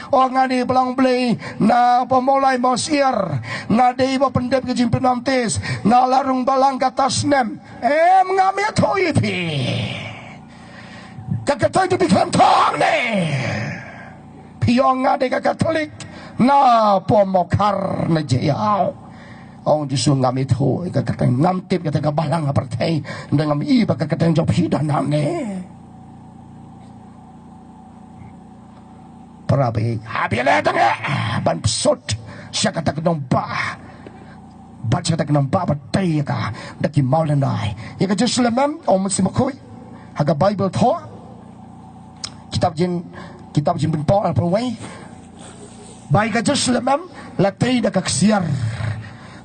O nga dei Balang Blei na Mawlai Mawsiar. Nga dei ba pyndep ka jingpynbaptis. Nga la rung balang kata snem. Em, ngam ithuh ïa phi. Ka kyrteng jong phi khlem thok ne? Phi ong nga dei ka Katholik na Mawkhar na Jaiaw. Ong Jisu, Ngam ithuh ïa ka kyrteng, ngam tip kata ka balang ha pyrthei. Ynda ngam i ba ka kyrteng jong phi don hangne. Para baieit, ha phi leh tang ïa ban pynshut sha kata ka nongbah, bad sha kata ka nongbah ba dei ïa ka da ki mawlynnai. Ïa ka Jerusalem, em, ong Mynsiem Bakhuid ha ka Baibl thoh, kitab Jing, kitab Jingbynpaw arphew wei, ba ïa ka Jerusalem, em, la tei da ka ksiar.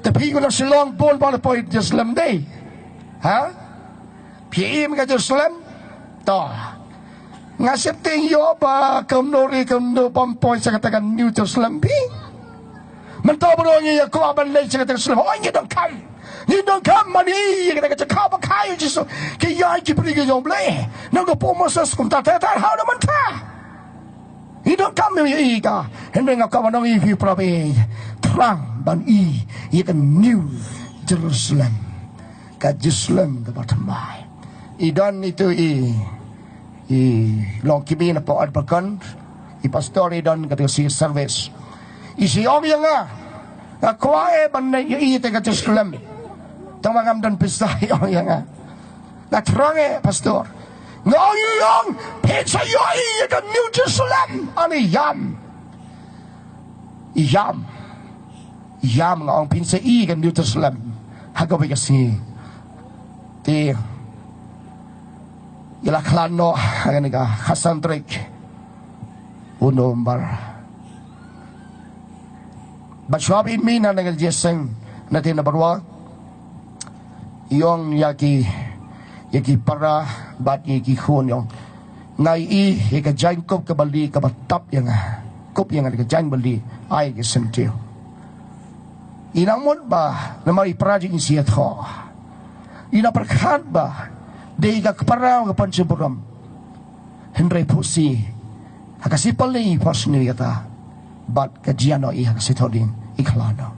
Te phi ki nong Shillong bun ba la poi Jerusalem dei, ha? Phi im ka Jerusalem? To. Nga sheptieng ïoh ba kumno re kumno bym poi sha kata ka New Jerusalem phi. Mynta baroh ngi ïa kwah ban leit sha kata ka Jerusalem. Hooid ngi donkam. Ngi donkam ban ïohi ïa kata ka jaka ba kha ïa u Jisu. Ki ïaid ki briew ki jong U Blei. Nangno u Moses kumta te te ha u da mynta. Ngi donkam ïa ïa ka. Hynrei nga kwah ban ong ïa phi para baieit. Thrang ban i ïa ka New Jerusalem. Ka Jerusalem kaba thymmai. I don itu i, i long ki bynta pok at bakon. I pastor i don ka tu si service. I si ong ïa nga. Nga kwah eh ban ïa i te ka Jerusalem. Tang ba ngam don pisa i ong ïa nga. Nga thrang eh, pastor. Nga ong ïa ong, phin sa ïohi ïa ka New Jerusalem. Ani ïam. Ïam. Ïam nga ong phin sa i ka New Jerusalem. Ha kawei ka sngi. Te. Ïa la khlad noh, ha kane ka, ha san tarik. U November. Bad shuwa ba i mih na ka jingïaseng na te na Barwa. I ong ïa ki, ïa ki para bad ïa ki khun i ong. Nga i ïa ka jaiñ kup kaba lieh kaba tap ïa nga. Kup ïa nga da ka jaiñ ba lieh ai ka syntiew. I nang mut ba namar i para jong i sngewthuh. I nang pyrkhat ba dei ka para ka pynshai burom. Hynrei phusi ha ka sipal ni i phos ni kata. Bad ka jia noh i ha ka sithoh ding i khlad noh.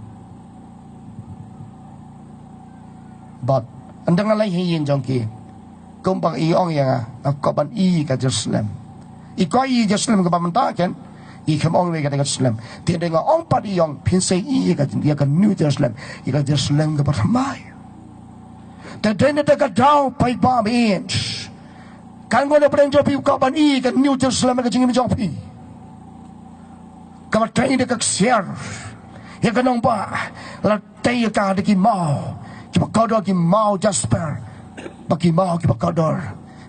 Bad ynda nga leit ha ïing jong ki, kumba i ong ïa nga, nga kwah ban i ka Jerusalem. I kwah i Jerusalem kaba mynta ken, i khlem ong wei kata ka Jerusalem. Te ynda nga ong pat i ong phin sa i ïa ka, ïa ka New Jerusalem, ïa ka Jerusalem kaba thymmai. Te dei na kata ka daw paidbah baieit. Kan ngone pdeng jong phi u kwah ban i ka New Jerusalem ka jingim jong phi. Kaba tei da ka ksiar. Ïa ka nongbah la tei ïa ka da ki maw. Kiba kordor ki maw jasper. Ba ki maw kiba kordor.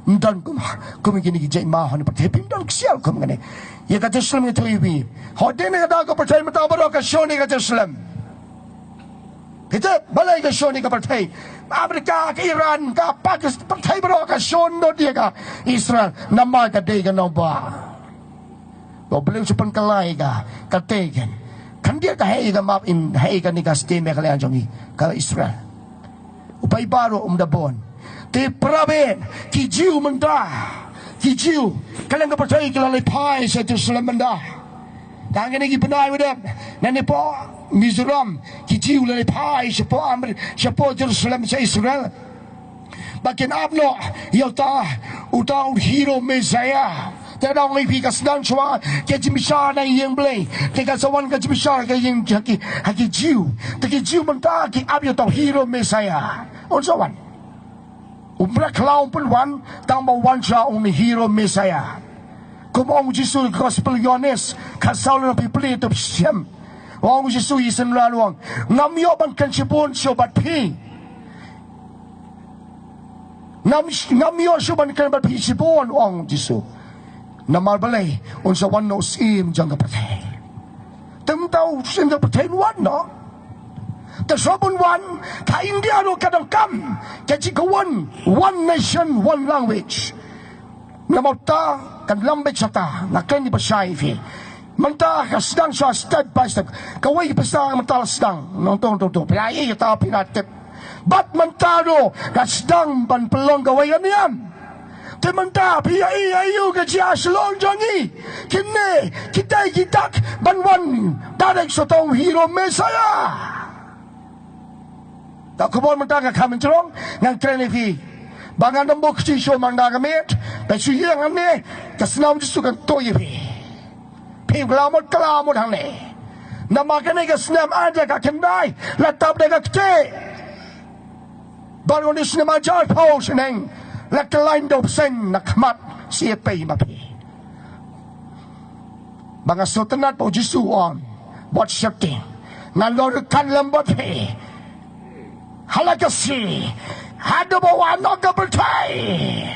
Ym don kum, kum kine ki jait maw ha kane pyrthei phi, ym don ksiar kum kane. Ïa ka Jerusalem nga ïathuh ïa phi. Hooid dei na ka daw ka pyrthei mynta baroh ka shon ïa ka Jerusalem. Kita balei ka shon ïa ka pyrthei. Amerika, ka Iran, ka Pakistan, pyrthei baroh ka shon nud ïa ka Israel. Namar ka dei ka nongbah. Ba U Blei u shu pynkylla ïa ka, ka tei ken. Khyndiat ka heh ïa ka map in, heh ïa kane ka state Meghalaya jong ngi, ka Israel. U paidbah ruh um da bun. Te para baieit, ki Jiw mynta, ki Jiw, ka liang ka pyrthei ki la leit phai sha Jerusalem mynta. Tang kine ki bnai ba dep, nangne hapoh Mizoram, ki Jiw la leit phai shapoh Amer-, shapoh Jerusalem sha Israel. Ba kin ap noh ïa uta, uta u hero Messiah. Te nga ong ïa phi ka sdang shuwa ka jingbishar na ïing Blei. Te kan sa wan ka jingbishar ha ïing, ha ki, ha ki Jiw. Te ki Jiw mynta ki ap ïa uta u hero Messiah. Un sa wan. U Blei khlaw um pynwan, tang ba wan sha u hero Messiah. Kum ong u Jisu ha ka Gospel Ïohannes, khatsaw lynnong, phi plie to phi shem. Ong Jisu ïa ki synran, ong, ngam ïoh ban kren shibun shuh bad phi. Ngam, ngam ïoh shuh ban kren bad phi shibun, ong Jisu. Namar balei? Un sa wan noh u syiem jong ka pyrthei. Te mynta u syiem jong ka pyrthei un wan noh. Te shuwa ban wan, ka India ruh ka donkam ka jingkyrkhu one nation, one language. Namar ta kan lam beit shata, nga kren ïa phi shai phi. Mynta ka sdang shuwa step by step. Kawei ka pisa mynta la sdang. Nongtong, tong, tong. Phi la ïohi ïa ta, phi la tip. Bad mynta ruh ka sdang ban pynlong kawei ka niam. Te mynta phi ïohi ïa ïu ka jia shlong jong ngi. Kine kita ki dak ban wan direct sha uto u hero Messiah. Ka khubor mynta ka kham jrong, ngan kren ïa phi. Ba ngan ym buh kti shuh mynta ka miet, ba shu ïeng hangne, ka snam Jisu kan tuh ïa phi. Phi kylla mut, kylla mut hangne. Namar kane ka snem ai da ka khyndai, la tap da ka ktieh. Bad une u snem hajar phew snem, la kylla da u bseiñ na khmat, shi pei ma phi. Ba nga sngewtynnat ba u Jisu u ong, wat sheptieng. Nga long ryngkat lem bad phi ha la ka sngi haduh ba wan noh ka pyrthei.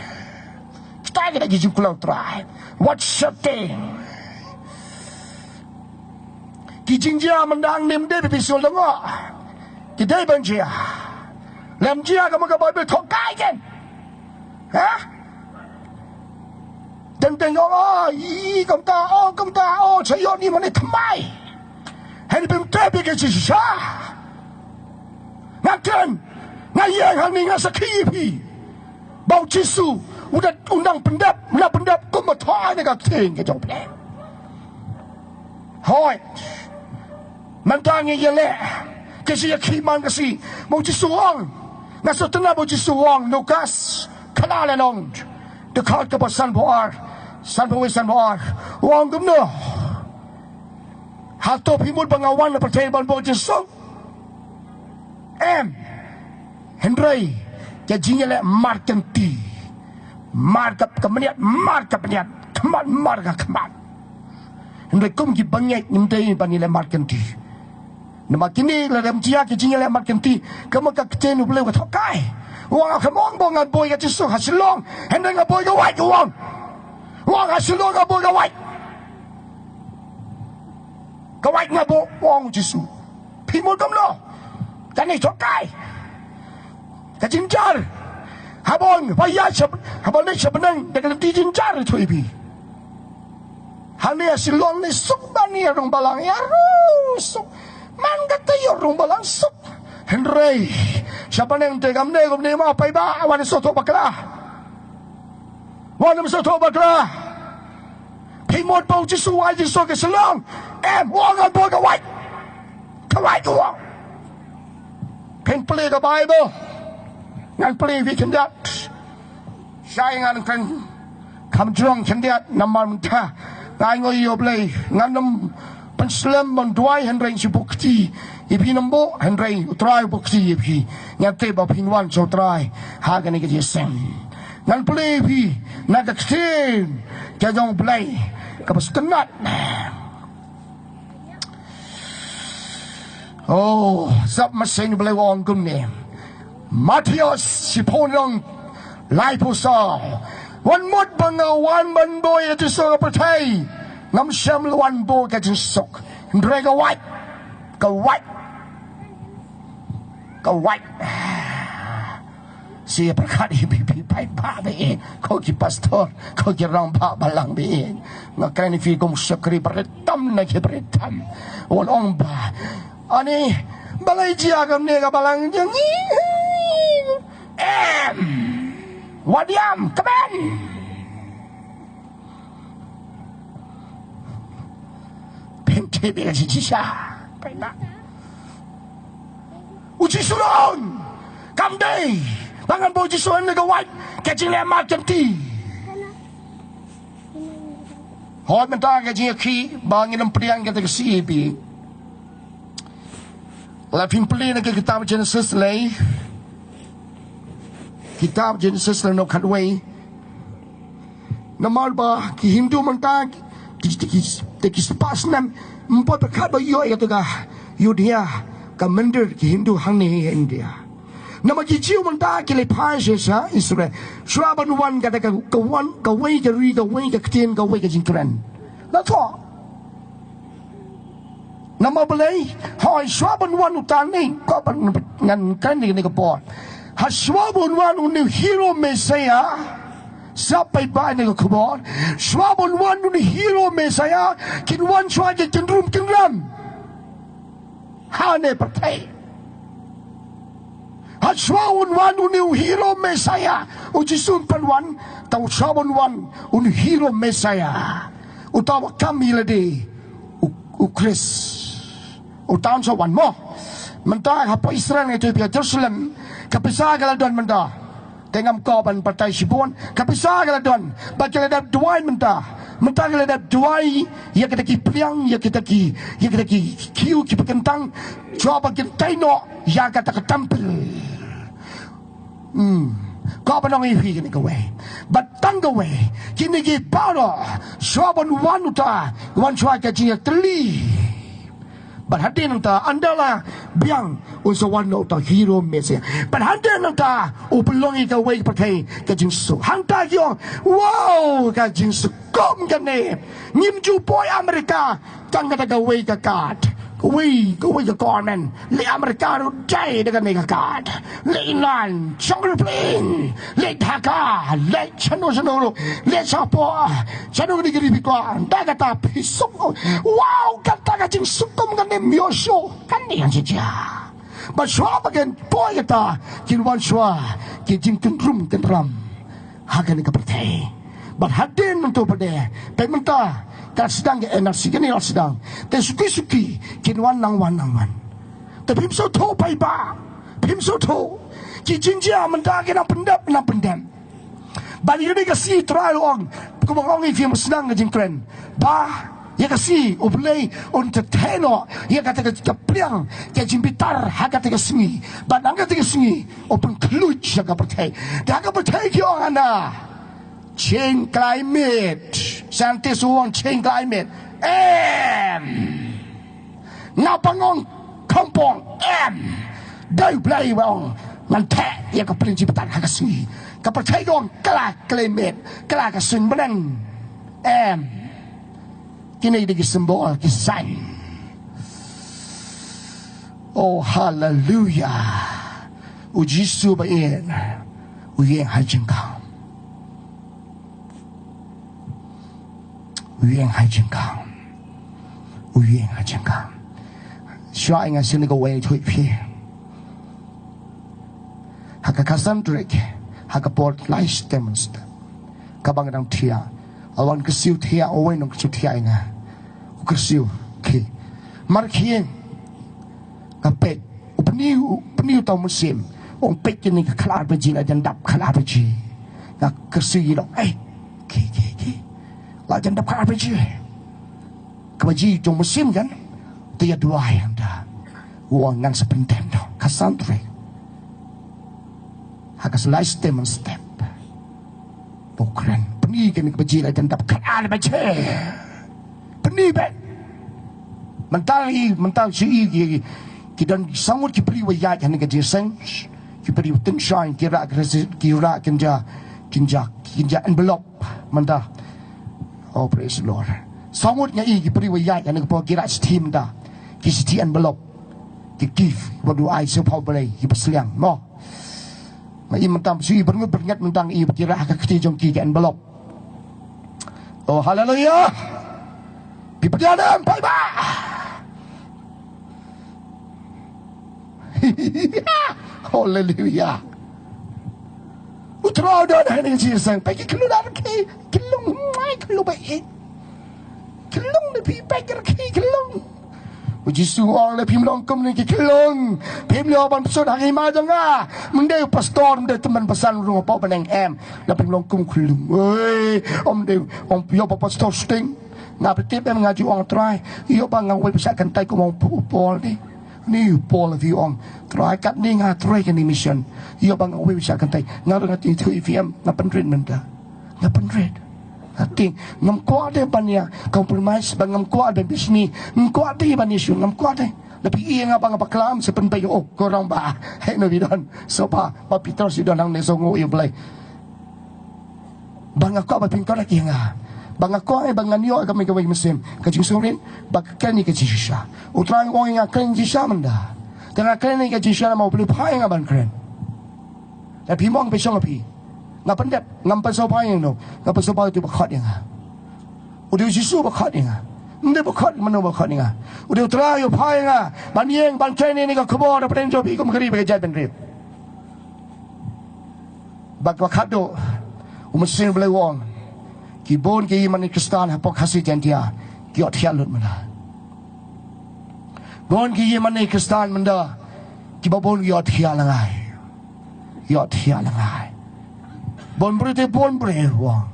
Kita ki dei ki jingkular u Trai. Wat sheptieng. Ki jingjia mynta ngim dei ba phi sngewlyngngoh. Ki dei ban jia. Lem jia, ka mut ka Baibl thoh kai kein. Ha? Teng teng ong, oh, i, kumta, oh, kumta, oh, sa ïoh ni mane thymmai. Hynrei phim tip ïa ka jingshisha. Nga kren, nga ïeng hangne nga sakhi ïa phi. Ba u Jisu, u da, u nang pyndep, u nang pyndep, kum u thoh na ka ktien ka jong u Blei. Hooid. Mynta ngi ïaleh. Ka shi ïa ki man ka shi. Ba u Jisu u ong. Nga sngewtynnat ba u Jisu u ong. Lukas. Kala le nong. Dkhot kaba sanphew ar. Sanphew wei, sanphew ar. U ong kumno? Hato phi mut ba nga wan na pyrthei ban buh jingsuk? Em. Hynrei ka jingïaleh mar kynti. Mar ka, ka bniat, mar ka bniat. Khmat, mar ka khmat. Hynrei kum ki bangeit ngim dei ban ïaleh mar kynti. Namar kine lada ym jia ki jingïaleh mar kynti, ka mut ka ktien u Blei ka thoh kai. U ong, kam ong ba ngan buh ïa ka jingsuk ha Shillong, hynrei nga buh ïa ka wait, u ong. U ong, ha Shillong nga buh ïa ka wait. Ka wait nga buh, u ong u Jisu. Phi mut kumno? Kane thoh kai. Ka jynjar. Haba ong, ba ïa shab, haba leit sha bneng, da ka lynti jynjar thoh ïa phi. Hangne ha Shillong ne suk bha ne rung balang, ïa ru suk. Man kata ïa rung balang suk. Hynrei sha bneng te kam ne, kam ne ma, paidbah, wan sngewthuh bakla. Wan sngewthuh bakla. Phi mut ba u Jisu u ai jingsuk ha Shillong? Em, u ong ngan buh ka wait. Ka wait u ong. Phin plie ka Baibl. Ngan plie ïa phi khyndiat. Shai ngan kren kham jrong khyndiat namar mynta nga ainguh ïa u Blei. Ngan ym pynslem ban duwai hynrei shu buh kti ïa phi, ym buh hynrei u Trai u buh kti ïa phi. Ngan tip ba phin wan sha u Trai ha kane ka jingïaseng. Ngan plie ïa phi na ka ktien ka jong u Blei kaba sngewtynnat. Oh, sap masen u Blei u ong kumne. Mathaios shiphew lynnong laiphew saw. Wat mut ba nga wan ban buh ïa ka jingsuk ha pyrthei. Ngam shym la wan buh ka jingsuk. Hynrei ka wait. Ka wait. Ka wait. Shi pyrkhat ïa phi, phi paidbah ba ïeit, ko ki pastor, ko ki rangbah balang ba ïeit. Nga kren ïa phi kum shakri ba rit tam na ki ba rit tam. Wan ong ba, ani, balei jia kumne ka balang jong ngi? Em. Wat ïam, kmen. Pynthei ba ka jingshisha. Pynthei. U Jisu u ong, kam dei ba ngan buh jingsuk ha ka wait, ka jingleh mar kynti. Hooid, mynta ka jingïakhih ba ngin ym pdiang kata ka C A B. Lada phin plie na ka kitab Genesis lei. Kitab Genesis lei, lynnong khatwei. Namar ba ki Hindu mynta ki, ki, ki, ki, ki spah snem Ym pat pyrkhat ba ïoh ïa kata ka Judea, ka mandir ki Hindu hangne ha India. Namar ki Jiw mynta ki leit phai sha Israel. Shuwa ban wan kata ka, ka wan, kawei ka ri, kawei ka ktien, kawei ka jingkren. That's all. Namar balei, hooid, shuwa ban wan uta ne, ko ban ngan kren ne ka por. Ha shuwa ban wan une u hero Messiah, sa peit ba ne ka khubor. Shuwa ban wan une u hero Messiah, kin wan shuwa ki kynrum kynram. Ha ne pyrthei. Ha shuwa un wan une u hero Messiah. U Jisu un pynwan, ta u shuwa un wan une u hero Messiah. Uta u ba kam ïa lade u, u Khrist. Uta un sa wan mo. Mynta hapoh Israel nga ïathuh ïa phi, Jerusalem, ka pisa ka la don mynta. Te ngam kwah ban batai shibun. Ka pisa ka la don. Ba ki la dep duwai mynta. Mynta ki la dep duwai ïa kita ki pliang, ïa kita ki, ïa kita ki khiew ki ba kyntang. Shuwa ba kin tei noh ïa kata ka temple. Hmm. Kwah ban ong ïa phi kane kawei. Bad tang kawei, kine ki baroh, shuwa ban wan uta, wan shuwa ka jingïatylli. Bad hadien nangta, ynda la biang, un sa wan noh uta u hero Messiah. Bad hadien nangta, u pynlong ïa kawei ka pyrthei ka jingsuk. Hangta ki ong, wow, ka jingsuk kum kane. Ngim ju poi Amerika, tang kata kawei ka card. Kawei, kawei ka government. Leit Amerika ruh dei da kane ka card. Leit England, shong aeroplane. Leit Dhaka, leit shano shano ruh. Leit shapoh, shano kane ka ri phi kwah. Da kata phi suk. Wow, kata ka jingsuk kum kane, ym ïoh shuh. Kane ka jingjia. Bad shuwa ba kin poi kata, kin wan shuwa ki jingkynrum kynram ha kane ka pyrthei. Bad hadien nangta pat de, peit mynta, ka la sdang ka N R C, kane la sdang. Te suki suki kin wan nang wan nang wan. Te phim sngewthuh paidbah, phim sngewthuh. Ki jingjia mynta ki nang pyndep, nang pyndep. Bad ïa kane ka sngi Trai u ong, kumba nga ong ïa phi mynstep ka jingkren, ba ïa ka sngi U Blei un sa theh noh ïa kata ka, ka pliang ka jingbitar ha kata ka sngi. Bad na kata ka sngi u pynkhluit ïa ka pyrthei. Te ha ka pyrthei ki ong hana, change climate. Scientist u ong change climate. Em. Naba nga ong khongpong, em. Dei U Blei uba ong, ngan theh ïa ka pliang jingbitar ha ka sngi. Ka pyrthei ka ong kylla climate, kylla ka suiñ bneng. Em. Kine dei ki symbol, ki sign. Oh, haleluya. U Jisu ba ïeit, u ïeng ha jingkam. U ïeng ha jingkam. U ïeng ha jingkam. Shuwa nga sngew kawei ïathuh ïa phi. Ha ka Khasan Trek, ha ka por lai step mynstep, kaba nga dang thiah, u wan kyrsiew thiah, uwei u nongkyrsiew thiah ïa nga. U kyrsiew, okay. Mar khie nga peit, u pyni, u pyni uta u mynsiem. U ong peit kine ka khatar baje la jan dap khatar baje. Nga kyrsiew ïa u, eh, ki, ki, ki. La jan dap khatar baje. Ka baje jong u mynsiem kan. Te ïa duwai hangta. U ong ngan sa pyndem noh. Khasan Trek. Ha ka lai step mynstep. U kren. Pyni kane ka baje la jan dap khatar baje. Pyni beit. Mynta i, mynta shu i ki, ki don saw ngut ki briew ba ïaid ha kane ka jingïaseng. Ki briew tyngshaiñ, ki rah, ki rah kynja, kynja, kynja envelope. Mynta. Oh, praise the Lord. Saw ngut nga i ki briew ba ïaid ha kane ka por, ki rah shithi mynta. Ki shithi envelope. Ki gift, ba duh ai sngewbha U Blei, ki ba sliang. Mo. Nga i mynta shu i byrngut byrngut mynta, i ba ki rah ha ka kti jong ki, ki envelope. Oh, haleluya. Phi pdiang em, paidbah. Haleluya. U Trai u don ha kane ka jingïaseng. Peit ki khyllung da rkhie, khyllung, mai khyllung ba ïeit. Khyllung da phi, peit ki rkhie khyllung. U Jisu u ong lada phim long kum kine ki khyllung, phim ïoh ban pynshut ha ka hima jong nga. Ym dei u pastor, ym dei u tymmen basan rung hapoh bneng, em. Lada phim long kum khyllung. Oi, ym dei, ym ïoh ba pastor sting. Nga phi tip em, nga ju ong Trai, ïoh ba nga wei ba shah kyntait kum u Paul ne. Ni u Paul phi ong, Trai katne nga trei kane mission. Ïoh ba nga wei ba shah kyntait. Nga ruh nga ïathuh ïa phi em, nga pynrit mynta. Nga pynrit. Te ngam kwah de ban ïa compromise, ba ngam kwah de bishni, ngam kwah de ban ïa shu, ngam kwah de. Lada phi ïa nga ba nga bakla, sa pynbeit, oh, ko rangbah, heh, no, phi don sohpha, ba Peter, phi don hangne, sngewnguh ïa U Blei. Ba nga kwah ba phin correct ïa nga. Ba nga kwah, eh, ba ngan ïoh ïa ka mei kawei mynsiem. Ka jingsngewrit ba ka kren ïa ka jingshisha. U Trai u ong ïa nga kren jingshisha mynta. Te nga kren ïa ka jingshisha namar U Blei u phah ïa nga ban kren. Lada phi mong, phi shong ha phi. Nga pyndep, ngam pynshongfa ïa no. Nga pynshongfa ïa uto ba khot ïa nga. U dei U Jisu ba khot ïa nga. Ym dei ba khot mano ba khot ïa nga. U dei U Trai u phah ïa nga ban ïeng, ban kren ïa kane ka khubor hapdeng jong phi kum ka ri bad ka jaitbynriew. Bad kaba khatduh, u Mynsiem Blei u ong, ki bun ki ïingmane Khristan hapoh Khasi Jaiñtia ki ïohthiah lut mynta. Bun ki ïingmane Khristan mynta, kiba bun ki ïohthiah lyngngai. Ïohthiah lyngngai. Bun briew te bun briew, u ong.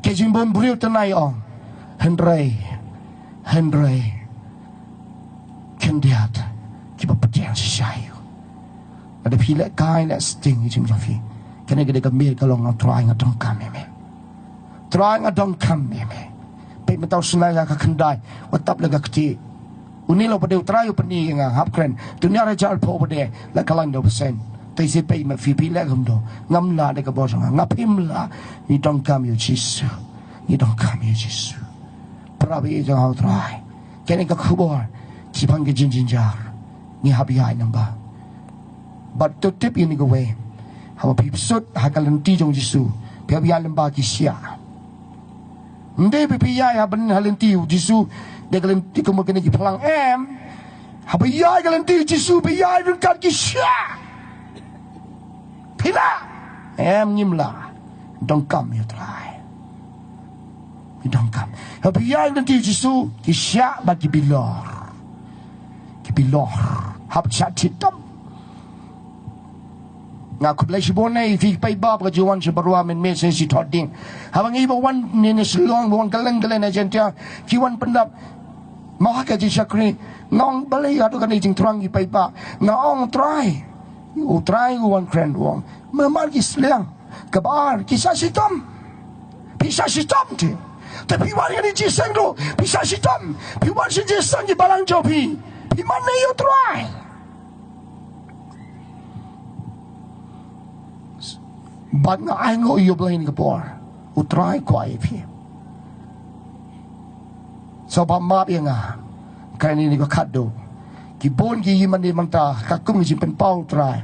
Ki jingbun briew te nai, u ong. Hynrei, hynrei khyndiat kiba pdiang shisha ïa u. Lada phi leh kai leh sting ïa jingmut jong phi. Kane ka dei ka miet ka long, nga Trai nga donkam ïa me. Trai nga donkam ïa me. Peit mynta u Sniper ka khyndai, wat tap la ka kti. Une la u pat de, U Trai u pyni ïa nga hap kren. Te une ar hajar arphew u pat de, la ka lain da u bseiñ. Te shi peit ma phi, phi leh kumno. Ngam lah da ka bor jong nga. Nga phim lah. Ngi donkam ïa u Jisu. Ngi donkam ïa u Jisu. Para bangeit jong nga, U Trai, kane ka khubor shaphang ka jingjynjar ngi hap ïaid lyngba. Bad to tip ïa kane kawei, haba phi sut ha ka lynti jong u Jisu, phi hap ïaid lyngba ki shiah. Ym dei ba phi ïaid ha ban ha lynti u Jisu da ka lynti kumba kine ki phlang, em. Haba ïaid ha ka lynti u Jisu, phi ïaid ryngkat ki shiah. Phi lah? Em, ngim lah. Donkam ïa u Trai. Ngi donkam. Haba ïaid ha ka lynti u Jisu, ki shiah bad ki bilor. Ki bilor. Hap shah shitom. Nga khublei shibun ïa phi paidbah ba ka jingwan sha Barwa mynmiet sha Shithoh Ding. Haba ngi ba wan ne ne Shillong, ba wan kylleng kylleng na Jaiñtia, ki wan pyndap. Mo ha ka jingshakri, nga ong balei haduh kane jingthrang ki paidbah. Nga ong Trai. U Trai u wan kren, u ong. Namar ki sliang. Kaba ar, ki shah shitom. Phi shah shitom te. Te phi wan ïa kane jingïaseng ruh, phi shah shitom. Phi wan sha jingïaseng ki balang jong phi. Phi mane ïa u Trai. Bad nga ainguh ïa U Blei ha kane ka por. U Trai kwah ïa phi. Sngewbha map ïa nga. Kane ka khatduh. Ki bun ki ïingmane mynta, katkum ka jingpynpaw U Trai.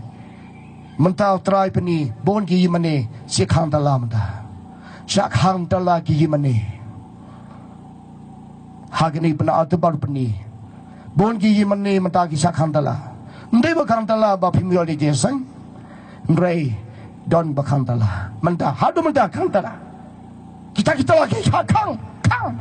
Mynta U Trai pyni, bun ki ïingmane, shah khang tala mynta. Shah khang tala ki ïingmane. Ha kane ka bynta U Trai u pyni. Bun ki ïingmane mynta ki shah khang tala. Ym dei ba khang tala ba phim ïoh leit jingïaseng. Hynrei don ba khang tala. Mynta, haduh mynta khang tala. Kita kita lagi khang, khang.